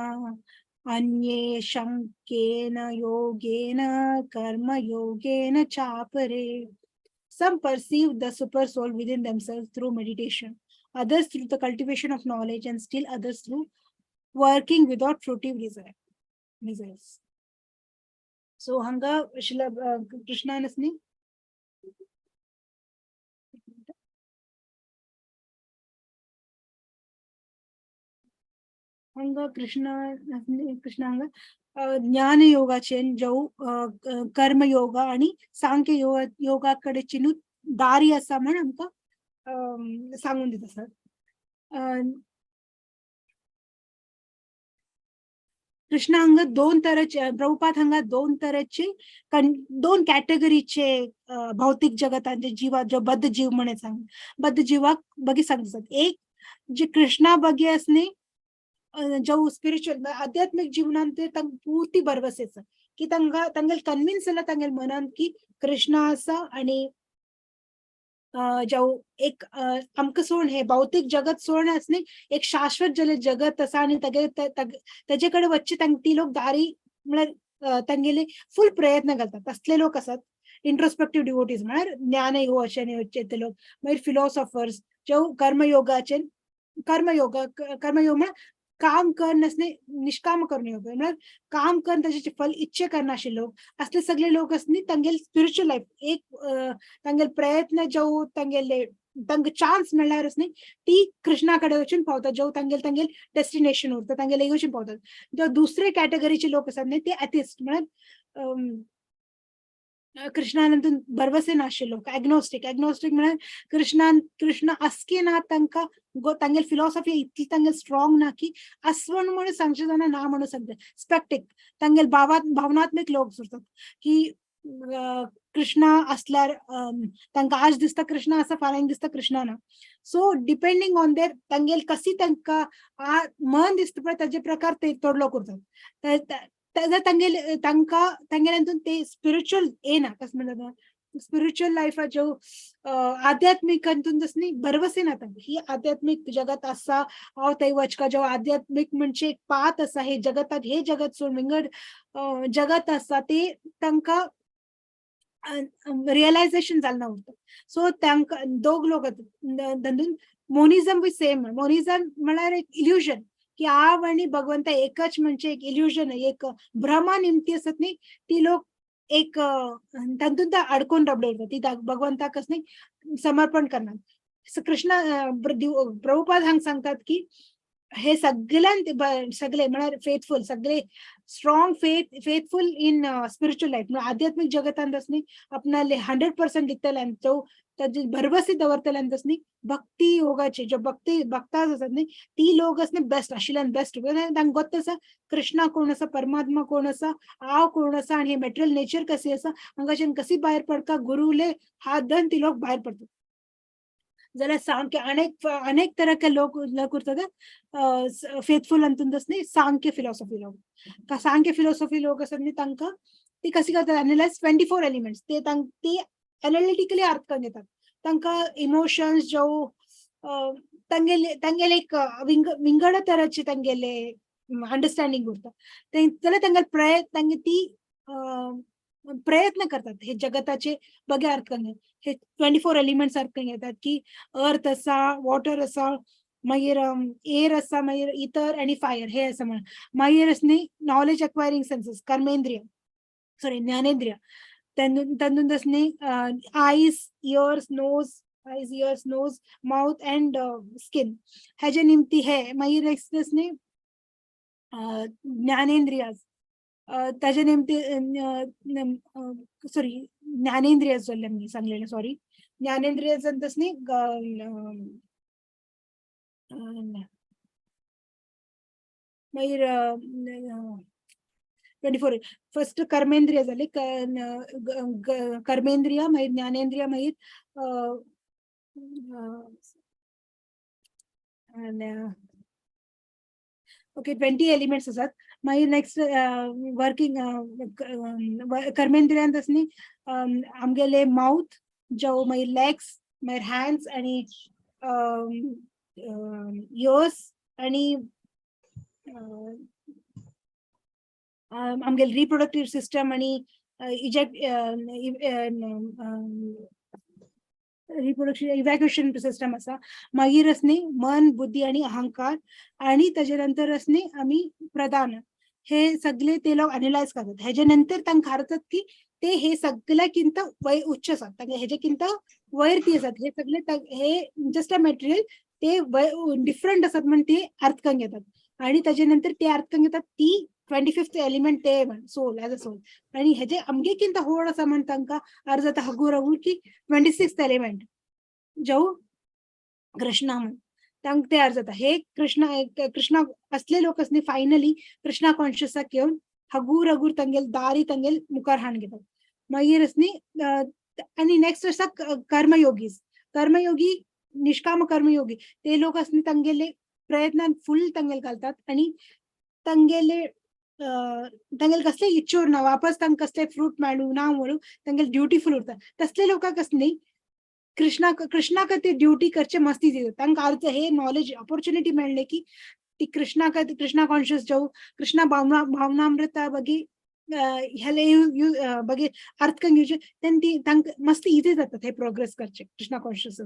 अन्ये शङ्केन योगेन कर्मयोगेन चापरे. Some perceive the super soul within themselves through meditation, others through the cultivation of knowledge, and still others through working without fruitive desires. So hanga Srila Krishnanasni हांगा कृष्ण कृष्ण हांगा ज्ञान योगाचे जो कर्म योगा आणि सांख्य योगा योगा कडे चिनू दारी आसा म्हण आमकां सांगून दिता सर. कृष्ण हांगा दोन तरेचे प्रभुपाद हांगा दोन तरेचे दोन कॅटेगरीचे भौतिक जगतांचे जीवा जो बद्ध जीव म्हणे सांग बद्ध जीवाक बगी सांगतात. एक जे कृष्णा बगी असणे जो स्पिरिच्युअल आध्यात्मिक जीवनांत ते तांकां पुर्ती भरवस की तांकां तांगेले कन्विन्स जाला तांगेले मनान की कृष्ण आसा आणि जावं एक आमकां सोड हे भौतिक जगत सोड आसनी एक शाश्वत जले जगत आसा आनी तागे ताजे कडेन वचचे तांकां ती लोक दारी म्हळ्यार तांगेले फूल प्रयत्न घालतात तसले लोक आसात. इंट्रोस्पेक्टिव्ह डिवोटीज म्हळ्यार ज्ञान अशें ते लोक. मागीर फिलॉसॉफर्स जो कर्मयोगाचे कर्मयोग कर्मयोग म्हळ्यार काम कर नसणे निष्काम करून योग म्हळ्यार काम कर ताचे फल इच्छे करनाशिल्ले लोक असले सगळे लोक आसनी तांगेले स्पिरिच्युअल लायफ एक तांगेले प्रयत्न जो तांगेले तांकां चान्स मेळ्ळ्यार न्ही ती कृष्णा कडेन वचून पावता जो तांगेले तांगेले डेस्टिनेशन उरता तांगेले वचून पावतात. जो दुसरे कॅटेगरीचे लोक आसात न्ही ते एथिस्ट म्हळ्यार कृष्णानंतून भरवसे नाशिल्ले लोक एग्नोस्टीक एग्नोस्टीक म्हळ्यार कृष्णान कृष्ण आसकी ना तांकां तांगेले फिलॉसॉफी इतली तांगेले स्ट्रॉंग ना की आसवण म्हणून सांगचे जाणा ना म्हणून सांगता. स्पेक्टीक तांगेले भावनात्मक लोक उरतात की कृष्णा असल्यार तांकां आज दिसता कृष्णा आसा फाल्यां दिसता कृष्णा ना. सो डिपेंडींग ऑन there तांगेले कशी तांकां मन दिसता पळय ताजे प्रकार ते थोडे लोक उरतात. तांगेले तांकां तांगेले ते स्पिरिच्युअल येना कशें म्हणटा स्पिरिच्युअल लायफा जो आध्यात्मिक हातून न्ही भरवसे ना तांकां ही आध्यात्मिक जगत आसा हांव थंय वचका जो आध्यात्मिक म्हणजे एक पात आसा हे जगतात हे जगत सोडून विंगड जगत आसा ते तांकां रियलायझेशन जालें ना उरता. सो तांकां दोग लोक धंदून मोनिझम बी सेम मोनिझम म्हळ्यार एक इल्युजन की हांव आनी भगवंता एकच म्हणजे एक इल्युजन, एक भ्रमा निमती आसत न्ही, ती लोक एक तातूंत अडकून रावले उरतात, ती भगवंताकच न्ही समर्पण करनात. कृष्ण प्रभुपाद हांगा सांगतात की हे सगळ्यांत सगळे म्हळ्यार फेथफूल, सगळे strong faith, faithful in spiritual life, म्हळ्यार आध्यात्मिक जगतांत न्ही आपणाले 100% दितले आनी तो ताजी भरवसी दवरतले आनी न्ही भक्ती योगाचे जे भक्ती भक्ता आसात न्ही ती लोक न्ही बेस्ट आशिल्ल्यान बेस्ट. तांकां गोत्त आसा कृष्णा कोण आसा, परमात्मा कोण आसा, हांव कोण आसा आनी हे मटेरियल नेचर कशी आसा, हांगाच्यान कशी भायर पडका, गुरुले हात धरून ती लोक भायर पडतात. जाल्यार सामके अनेक अनेक तराचे लोक लोक उरतात फेथफूल अंतून न्ही सांख्य फिलॉसॉफी लोक. सांख्य फिलॉसॉफी लोक आसात न्ही तांकां ती कशी करतात एनालायज 24 एलिमेंट्स, ते ती एनालिटिकली अर्थ करून घेतात. तांकां इमोशन्स जावं तांगेले तांगेले एक विंगड तराचे तांगेले अंडरस्टँडींग उरता. जाल्यार तांगेले प्रयत्न तांगे ती प्रयत्न करतात हे जगताचे बगे अर्थ करून, हे 24 एलिमेंट्स अर्थ करून घेतात की अर्थ आसा, वॉटर आसा, मागीर एअर आसा, मागीर इतर आनी फायर हे आसा म्हणून. मागीर न्ही नॉलेज अक्वायरिंग सेन्सेस, कर्मेंद्रिय, सॉरी ज्ञानेंद्रिय, तातूंत न्ही eyes, ears, nose, eyes, ears, nose, mouth and skin हेजे निमती हे. मागीर नेक्स्ट न्ही ज्ञानेंद्रिय, ताजे निमती, सॉरी ज्ञानेंद्रिय जाल्ले मी सांगलेले, सॉरी ज्ञानेंद्रिय न्ही मागीर 24 फर्स्ट कर्मेंद्रिय जाले, कर्मेंद्रिय, मागीर ज्ञानेंद्रिय, मागीर ओके 20 एलिमेंट्स आसात. मागीर नेक्स्ट वर्किंग कर्मेंद्रियांत न्ही आमगेले माउथ जावं, मागीर लेग्स, मागीर हँड्स आनी इयर्स आनी आमगेले रिप्रोडक्टीव सिस्टम आनी इजेक्ट रिप्रोडक्शन इव्हॅक्युएशन सिस्टम आसा. मागीर न्ही मन, बुद्धी आनी अहंकार आनी ताजे नंतर न्ही आमी प्रधान, हे सगळे ते लोक एनालायज करतात. हेजे नंतर तांकां कळतात की ते हे सगळ्याकिंत वय उच्च आसात, तांकां हेजे किंत वयर ती आसात, हे सगळे हे जस्ट अ मटेरियल, ते डिफरंट आसात म्हण ते अर्थ करून घेतात. आणि ताजे नंतर ते अर्थ करून घेतात ती 25th element ते म्हण सोल, एज अ सोल. आणि हेजे अमगे किंत होड आसा म्हण तांकां अर्ज जाता हगूर हगूर की 26th element जावं कृष्णा म्हण तांकां ते अर्ज जाता. हे कृष्णा कृष्णा असले लोक न्ही फायनली कृष्णा कॉन्शियसाक येवन हगूर हगूर तांगेल दारी तांगेल मुखार हाडून घेतात. मागीर न्ही आनी नेक्स्ट आसा कर्मयोगीज, कर्मयोगी, निष्काम कर्मयोगी, ते लोक न्ही तांगेले प्रयत्नान फुल तांगेल घालतात आणि तांगेले तांगेले कसले इच्छा ना वापस तांकां कसले फ्रूट मेळूं ना मेळूं, तांगेले ड्युटीफूल उरता. तसले लोकांक न्ही कृष्णा कृष्णा खातीर ड्युटी करचे मस्ती दिता. तांकां अर्थ हे नॉलेज ऑपॉर्च्युनिटी मेळ्ळें की ती कृष्णा खातीर कृष्णा कॉन्शियस जावं, कृष्णा भावना भावनामृता बगी ह्याले बगे अर्थ करून घेवचे, तेन्ना ती तांकां मस्त इजी जाता हे प्रोग्रेस करचे कृष्णा कॉन्शियस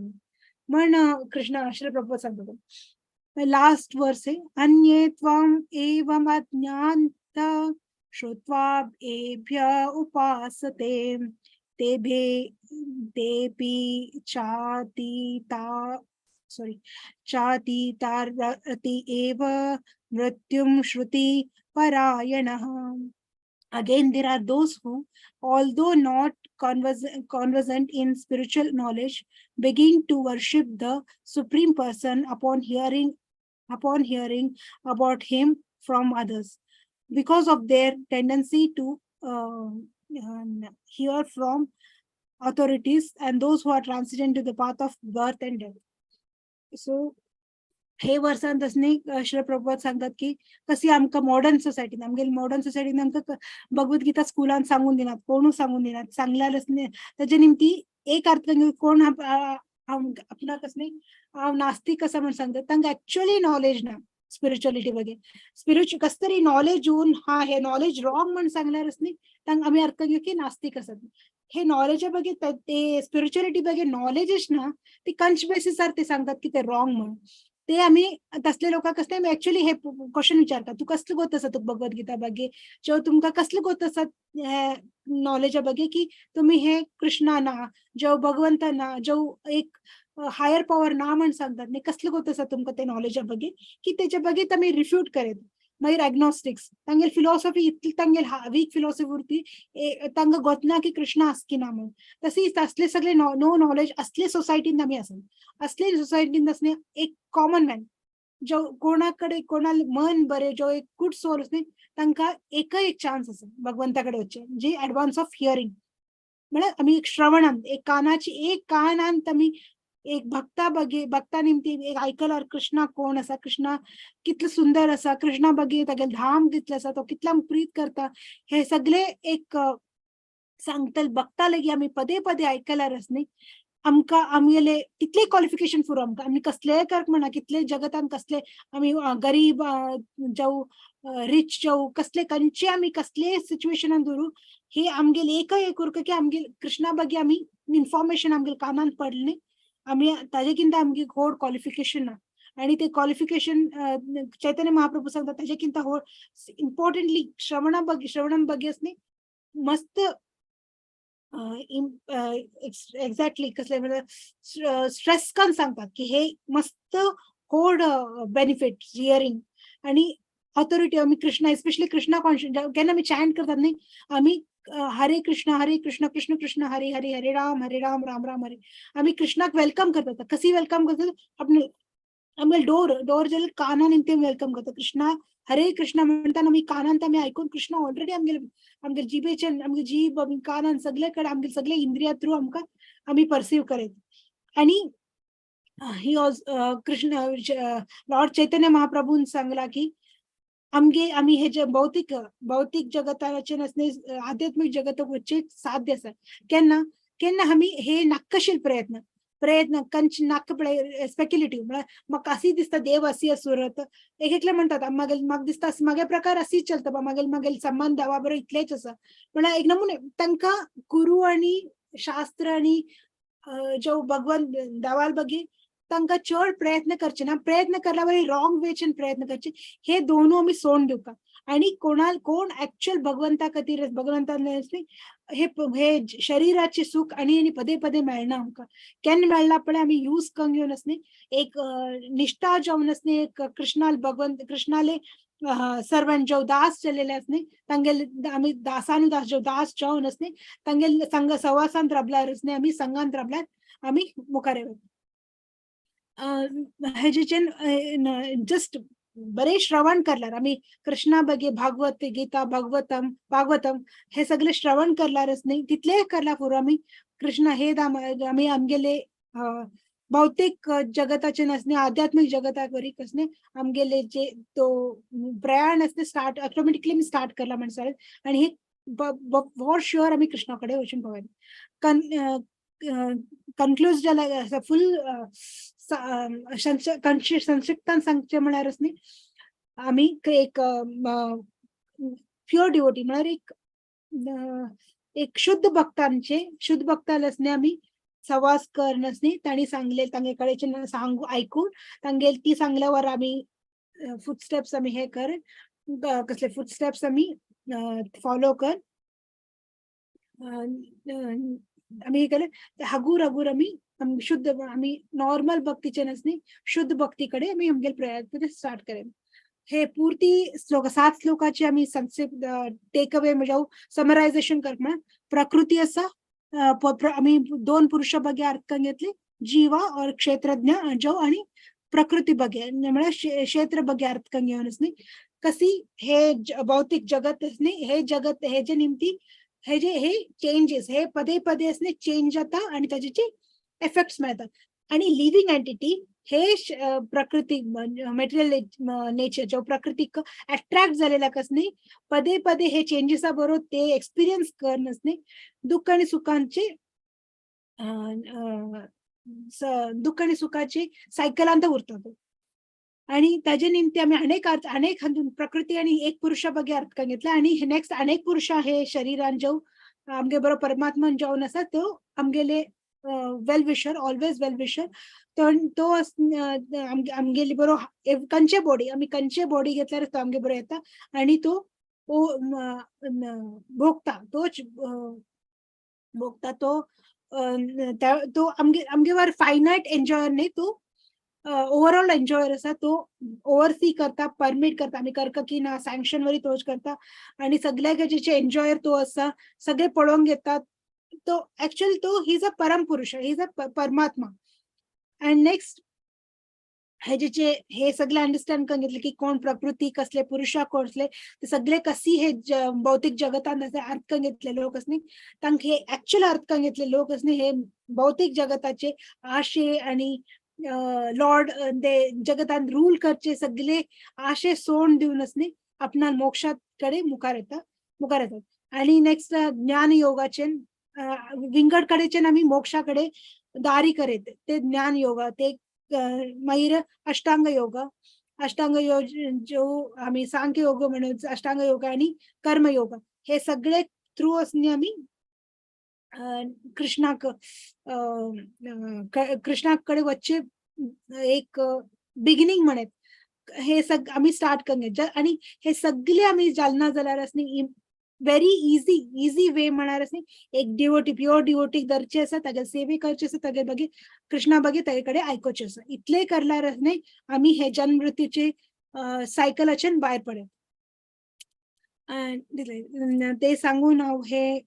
म्हण कृष्णा श्री प्रभुपाद सांगता. लास्ट वर्स है, अन्ये त्वम् एवम् अज्ञानत श्रुत्वा एभ्य उपासते तेभे तेपि चातीता, सॉरी, चातीतारति एव मृत्युं श्रुति परायणः. Again, there are those who, although not conversant in spiritual knowledge, begin to worship the Supreme Person upon hearing about him from others, because of their tendency to hear from authorities and those who are transcendent to the path of birth and death. So हे वर्सांत न्ही श्रील प्रभुपाद सांगतात की कशी आमकां modern सोसायटीन, आमगेले modern सोसायटीन आमकां भगवद्गीता स्कुलान सांगून दिनात, कोणूच सांगून दिनात. सांगल्यारच न्ही ताजे निमती एक अर्थ कोण आपणाक न्ही हांव नास्तीक आसा म्हण सांगतात, तांकां एक्चुअली नॉलेज ना स्पिरिच्युअलिटी बगे. स्पिरिच्यु कसं तरी नॉलेज येवन हा हे नॉलेज रॉंग म्हण सांगल्यारच न्ही तांकां आमी अर्थ घेवं की नास्तीक आसात. हे नॉलेजा बगे, ते स्पिरिच्युअलिटी बगे नॉलेजच ना, ती कंच बेसिसार ते सांगतात की ते रॉंग म्हणून. ते आमी तसले लोकांक कसले आमी एक्चुअली हे क्वेश्चन विचारता, तूं कसलो गोत आसा तुका भगवत गीता ಬಗ್ಗೆ, जो तुमकां कसलो गोत आसा हे नॉलेजा ಬಗ್ಗೆ की तुमी हे कृष्णा ना, जो भगवंत ना, जो एक हायर पॉवर ना म्हण सांगतात न्ही, कसलो गोत आसा तुमकां ते नॉलेजा ಬಗ್ಗೆ की तेच्या ಬಗ್ಗೆ आमी रिफ्यूट करेत. मागीर अग्नॉस्टिक्स, तांगेली फिलॉसॉफी इतली तांगेली वीक फिलॉसॉफी उरती, तांकां गोतना की कृष्णा आस की ना म्हणून. तशी असले सगळे नो नॉलेज असले सोसायटीन आमी आसा. असले सोसायटीन आसले एक कॉमन मॅन जो कोणाकडे कोणाल मन बरे, जो एक गुड सोल आसले, तांकां एकय एक चान्स आसा भगवंता कडेन वचचें, जी एडवान्स ऑफ हियरींग. म्हळ्यार आमी एक श्रवणान, एक कानाची, एक कानान आमी एक भक्ता बगे, भक्ता निमती एक आयकल्यार कृष्णा कोण आसा, कृष्णा कितलो सुंदर आसा, कृष्णा बगे तागेलें धाम कितलें आसा, तो कितल्यांक प्रीत करता, हे सगळे एक सांगतले भक्ता लेगीत आमी पदे पदे आयकल्यार न्ही आमकां आमगेले तितले क्वॉलिफिकेशन पुरो आमकां. आमी कसलेय करक म्हणा, कितले जगतान कसले आमी गरीब जावं रिच जावं, कसले खंयचे आमी कसले सिच्युएशनान धरू, हे आमगेले एकय एक उरका की आमगेले कृष्णा ಬಗ್ಗೆ आमी इन्फॉर्मेशन आमगेले कानान पडले न्ही, आमी ताजे किंता आमगे व्हड क्वॉलिफिकेशन ना. आणि ते क्वॉलिफिकेशन चैतन्य महाप्रभू सांगता ताजे किंता व्हड इम्पॉर्टंटली श्रवणा ಬಗ್ಗೆ, श्रवणा ಬಗ್ಗೆ न्ही मस्त एक्झॅक्टली कसले म्हळ्यार स्ट्रेस करून सांगतात की हे मस्त व्हड बेनिफीट हियरींग. आणि ऑथॉरिटी आमी कृष्णा, एस्पेशली कृष्णा कॉन्शियस केन्ना आमी चॅन्ट करतात न्ही, आमी हरे कृष्ण हरे कृष्ण कृष्ण कृष्ण हरे हरे, हरे राम हरे राम राम राम हरे, आमी कृष्णाक welcome करतात. कशी welcome करतात? आपले आमगे डोर डोर जाल्यार कानान निमते welcome करतात कृष्णा हरे कृष्णा म्हणटान आमी कानान आमी आयकून कृष्णा ऑलरेडी आमगेले आमगे जिबेचे आमगे जीब आमी कानान सगळे कडेन आमगे सगळे इंद्रिया थ्रू आमकां आमी परसीव करीत. आणि ही कृष्ण लॉर्ड चैतन्य महाप्रभून सांगला की आमगे आमी हे जे भौतिक भौतिक जगताचे नसने आध्यात्मिक जगत वच्चे साध्य आसा. केन्ना केन्ना आमी हे नाक्कशील प्रयत्न प्रयत्न कंच नाक पळय स्पेक्युलेटीव म्हळ्यार म्हाका अशी दिसता देव अशी आसुरत, एक एकले म्हणटात मागीर म्हाका दिसता मागे प्रकार अशीच चलता, मागीर मागीर संबंध देवा बरोबर इतलेच आसा. म्हळ्यार एक नमुने तांकां गुरु आणि शास्त्र आणि जो भगवंत देवाल बगे तांकां चड प्रयत्न करचे ना, प्रयत्न करल्या बरे रॉंग वेचेन प्रयत्न करचे, हे दोनू आमी सोडून दिवका. आणि कोणा कोण ऍक्च्युअल भगवंता खातीर भगवंतान हे हे शरीराचे सुख आणि आनी पदे पदे मेळना आमकां, केन्ना मेळना पळय आमी यूज करून घेवन न्ही एक निष्ठा जावन न्ही एक कृष्णाल भगवंत कृष्णाले सर्वंट जो दास जालेले आस न्ही तांगेले आमी दासानुदास जो दास जावन न्ही तांगेले संग सवासांत राबल्यार न्ही आमी संगांत राबल्यार आमी मुखार येवप. हेजेचेन जस्ट बरे श्रवण करल्यार आमी कृष्णा बगे भागवत गीता भागवतम भागवतम हे सगळे श्रवण करल्यारच न्ही तितले करल्यार पुरो आमी कृष्णा हे धाम आमी आमगेले भौतिक जगताचे नसणे आध्यात्मिक जगताक वरी कसने आमगेले जे तो प्रयाण आसने स्टार्ट ऑटोमॅटिकली आमी स्टार्ट करला म्हण चालेल. आणि हे फॉर शुअर आमी कृष्णा कडेन वचून पावले. कन्क्लूज जाला फुल संक्षिप्तान सांगचें म्हळ्यारच न्ही आमी एक प्युअर डिवोटी म्हळ्यार एक एक शुद्ध भक्तांचे शुद्ध भक्तालसने आमी सवास करनस न्ही तांणी सांगले तांगे कडेन सांगू आयकून तांगेल ती सांगल्यावर आमी फुटस्टेप्स आमी हे कर कसले फुटस्टेप्स आमी फॉलो कर आमी हे केले हगूर हगूर आमी शुद्ध आमी नॉर्मल भक्तीचे नसनी शुद्ध भक्ती कडे आमी आमगेले प्रयत्न स्टार्ट करेन. हे पुरती श्लोक 7 श्लोकाचे आमी संक्षिप्त टेक अवे म्हणजे समरायझेशन कर म्हळ्यार प्रकृती आसा, आमी 2 पुरुषा ಬಗ್ಗೆ अर्थ घेतले, जीवा और क्षेत्रज्ञ जो आणि प्रकृती ಬಗ್ಗೆ म्हळ्यार क्षेत्र ಬಗ್ಗೆ अर्थ घेवन न्ही कशी हे भौतिक जगत न्ही हे जगत हे जे निमती हे जे हे चेंजेस हे पदे पदे असणे चेंज जाता आणि ताजे जे एफेक्ट्स मेळतात. आणि लिव्हिंग एंटिटी हे प्रकृती मटेरियल नेचर जो प्रकृतीक अट्रॅक्ट झालेला कस न्ही पदे पदे हे चेंजेसा बरोबर ते एक्सपिरियन्स करनस न्ही दुःख आणि सुखांचे दुःख आणि सुखाचे सायकलांत उरतात. आणि ताजे निमते आमी अनेक अर्थ अनेक हातून प्रकृती आणि एक पुरुषा ಬಗ್ಗೆ अर्थ घेतला. आणि नेक्स्ट अनेक पुरुषा हे शरीरान जो आमगे बरोबर परमात्मान जावन आसा तो आमगेले well wisher, always well wisher. तो आमगेली बरो खंयचे बॉडी, आमी खंयचे बॉडी घेतल्यार तो आमगे बरो येता आनी तो भोगता, तोच भोगता. तो तो आमगे आमगेवर फायनायट एन्जॉयर न्ही, तो ओवरऑल एन्जॉयर आसा. तो ओवरसी करता, परमिट करता, आमी करता की ना सँक्शन वरी तोच करता आनी सगळ्या गजालीचे एन्जॉयर तो आसा, सगळे पळोवंक घेतात. तो एक्चुअली तो he is a परम पुरुष, he is a परमात्मा. अँड नेक्स्ट हेजेचे हे सगळे अंडरस्टँड करून घेतले की कोण प्रकृती कसले, पुरुषा कसले, ते सगळे कशी हे भौतिक जगतान अर्थ करून घेतले लोक न्ही, तांकां हे एक्चुअल अर्थ करून घेतले लोक न्ही, हे भौतिक जगताचे आशे आणि लॉर्ड ते जगतान रूल करचे सगळे आशे सोड दिवनच न्ही आपणा मोक्षात कडे मुखार येता, मुखार येतात. आणि नेक्स्ट ज्ञान योगाचे विंगड कडेचे आमी मोक्षा कडेन दारी करीत ते ज्ञान योगा, ते मागीर अष्टांग योग, अष्टांग योग जो आमी सांख्य योग म्हणून अष्टांग योग आणि कर्म योग, हे सगळे थ्रू आसनी आमी कृष्णाक कृष्णा कडे वच्चे एक बिगिनींग म्हणत हे सग आमी स्टार्ट करूंक. आणि हे सगळे आमी जालना जाल्यार आसनी व्हेरी इझी इझी वे म्हळ्यार आसनी एक डिवोटी, प्युअर डिवोटी धरचे आसा, तागे सेवे करचे आसा, तागे मागीर कृष्णा मागीर ताजे कडेन आयकुचें आसा. इतलें करल्यार न्ही आमी हे जन्म मृत्यूचे सायकलाच्यान भायर पडत. ते सांगून हांव हे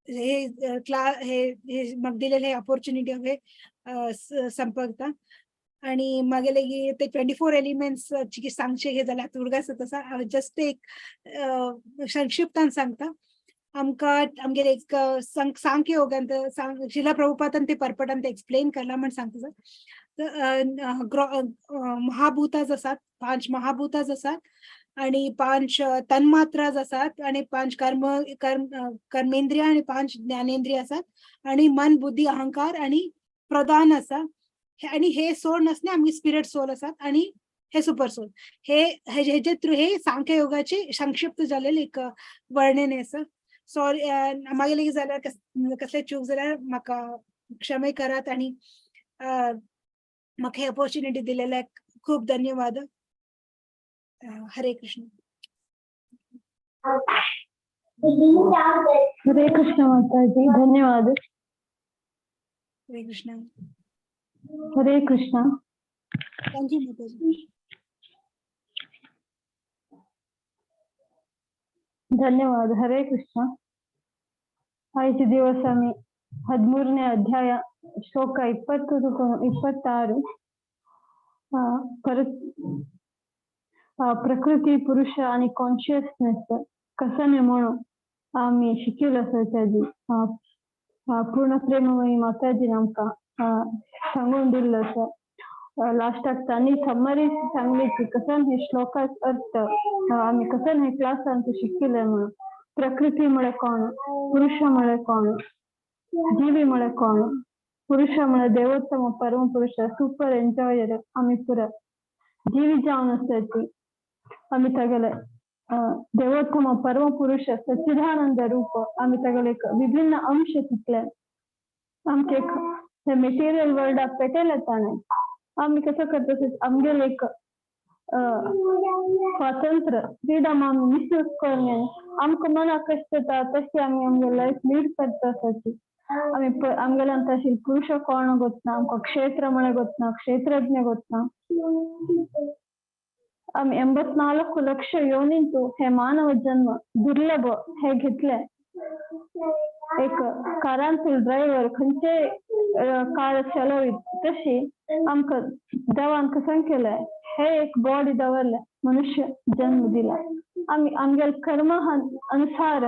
हे क्ला हे म्हाका दिलेले ऑपॉर्च्युनिटी हांवें संपयता. आणि मागीर ते 24 एलिमेंट्स सांगचे हे जाल्यार उडगास जाता. हांव जस्ट एक संक्षिप्तान सांगता. आमकां आमगेले एक सांख्य योगांत शिला प्रभुपादान ते परपटान ते एक्सप्लेन करला म्हण सांगता. महाभूताज आसात, 5 महाभूताज आसात आणि 5 तन्मात्राज आसात आणि 5 कर्म कर्म कर्मेंद्रिय आणि 5 ज्ञानेंद्रिय आसात आणि मन, बुद्धी, अहंकार आणि प्रधान आसा. आणि हे सोड नासले आमगे स्पिरिट सोल आसात आणि हे सुपर सोल. हे हेजे थ्रू हे सांख्य योगाचे संक्षिप्त जालेले एक वर्णन आसा. सॉरी, मागीर लेगीत जाल्यार कसले चूक जाल्यार म्हाका क्षमे करात आणि म्हाका हे ऑपॉर्च्युनिटी दिलेल्याक खूब धन्यवाद. हरे कृष्ण. हरे कृष्ण माताजी, धन्यवाद. हरे कृष्ण. हरे कृष्ण. Thank you माताजी. धन्यवाद. हरे कृष्ण. आयचे दिवस आमी 13ನೇ ಅಧ್ಯಾಯ ಶ್ಲೋಕ 20 26 परत प्रकृती, पुरुष आणि कॉन्शियसनेस कसं म्हणून आम्ही शिकिल्लो आसा. त्याजी पूर्ण प्रेममयी माताजीन आमकां सांगून दिल्लो आसा. लास्टाक तांणी समरी सांगली की कसं हे श्लोकाच अर्थ आमी कसं हे क्लासान शिकिल्ले म्हणून. प्रकृती म्हळ्यार कोण, पुरुष म्हळ्यार कोण, जीवी म्हळ्यार कोण. पुरुष म्हळ्यार देवोत्तम परम पुरुष, सुपर एन्जॉयर आमी पुरा जीवी जावन आसा ती आमी तगले देवोत्तम परम पुरुष सच्चिदानंद रूप आमी तगले विभिन्न अंश तितले आमचे हे मेटेरियल वर्ल्डाक पेटयले ताणें. आमी कसं करता, आमगेले एक स्वातंत्र्य फ्रीडम आमी मिसयूज करून आमकां मनाक कशें जाता तशें आमी आमगे लायफ लीड करता आसाची. आमी आमगेल्यान तशें पुरुष कोण गोतना, आमकां क्षेत्र म्हळ्यार गोतना, क्षेत्रज्ञ गोतना. आमी 84 ಲಕ್ಷ ಯೋನಿಂತು हे मानव जन्म दुर्लभ हे घेतले. एक कारांतील ड्रायव्हर खंयचे कार चलवीत तशी आमकां देवान कसं केलंय हे एक बॉडी दवरले, मनुष्य जन्म दिला. आमी आमगेले कर्म अनुसार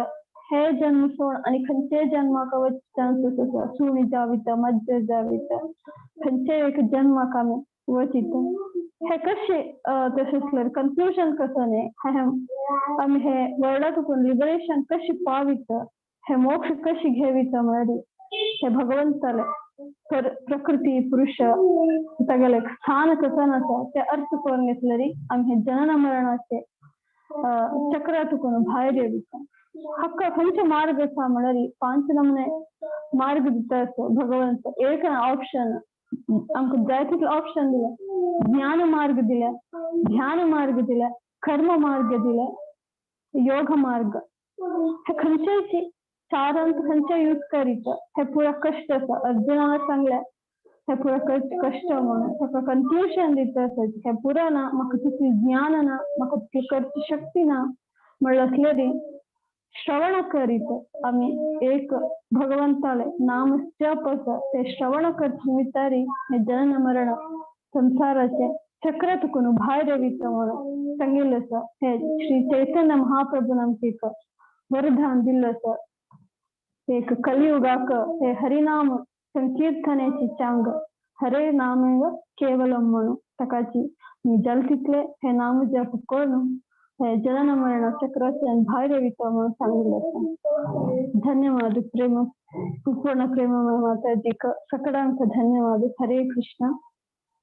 हे जन्म सोड आणि खंयचे जन्माक वच चान्सेस आसा, सुणी जावित, मज्जर जावित, खंयचे एक जन्माक आमी वचित. हे कशें तशें आसल्यार कन्क्लुजन कसं न्ही, हे आमी हे वर्ल्डातून लिबरेशन कशी पावित, हे मोक्ष कशी घेवित म्हळ्यार हे भगवंताले प्रकृती पुरुष सगळे स्थान कसं आसा ते अर्थ करून घेतल्यार आमी हे जनन मरणाचे चक्रा तुकून भायर येता. हाका खंयचे मार्ग आसा म्हळ्यार पांच नमूने मार्ग दिता आसा भगवंत. एक ऑप्शन आमकां जाय तितले ऑप्शन दिले. ज्ञान मार्ग दिले, ध्यान मार्ग दिले, कर्म मार्ग दिले, योग मार्ग. हे खंयचेय चारांत खंयचे यूज करीत हे पुरा कश्ट आसा. अर्जुनाक सांगले हे पुरा कश्ट म्हणून ताका कन्फ्युजन दिता आसा. हे पुरा ना, म्हाका तितली ज्ञान ना, म्हाका तितली करची शक्ती ना म्हणलं असलेली श्रवण करीत आमी एक भगवंताले नाम जप आसा ते श्रवण करचे निमित्तारी हे जनन मरण संसाराचे चक्र तुकून भायर वयता म्हणून सांगिल्लें आसा. हे श्री चैतन्य महाप्रभून आमकां एक वरदान दिल्लें आसा. एक कलियुगाक हे हरिनाम संकीर्तनेची चांग हरे नामेव केवलम म्हणून ताकाची जाल तितले हे नाम जप करून हे जनन मरण चक्राच्यान भायर वयता म्हणून सांगिल्लें आसा. धन्यवाद. प्रेम पूर्ण प्रेममय माताजीक सकडांक धन्यवाद. हरे कृष्ण.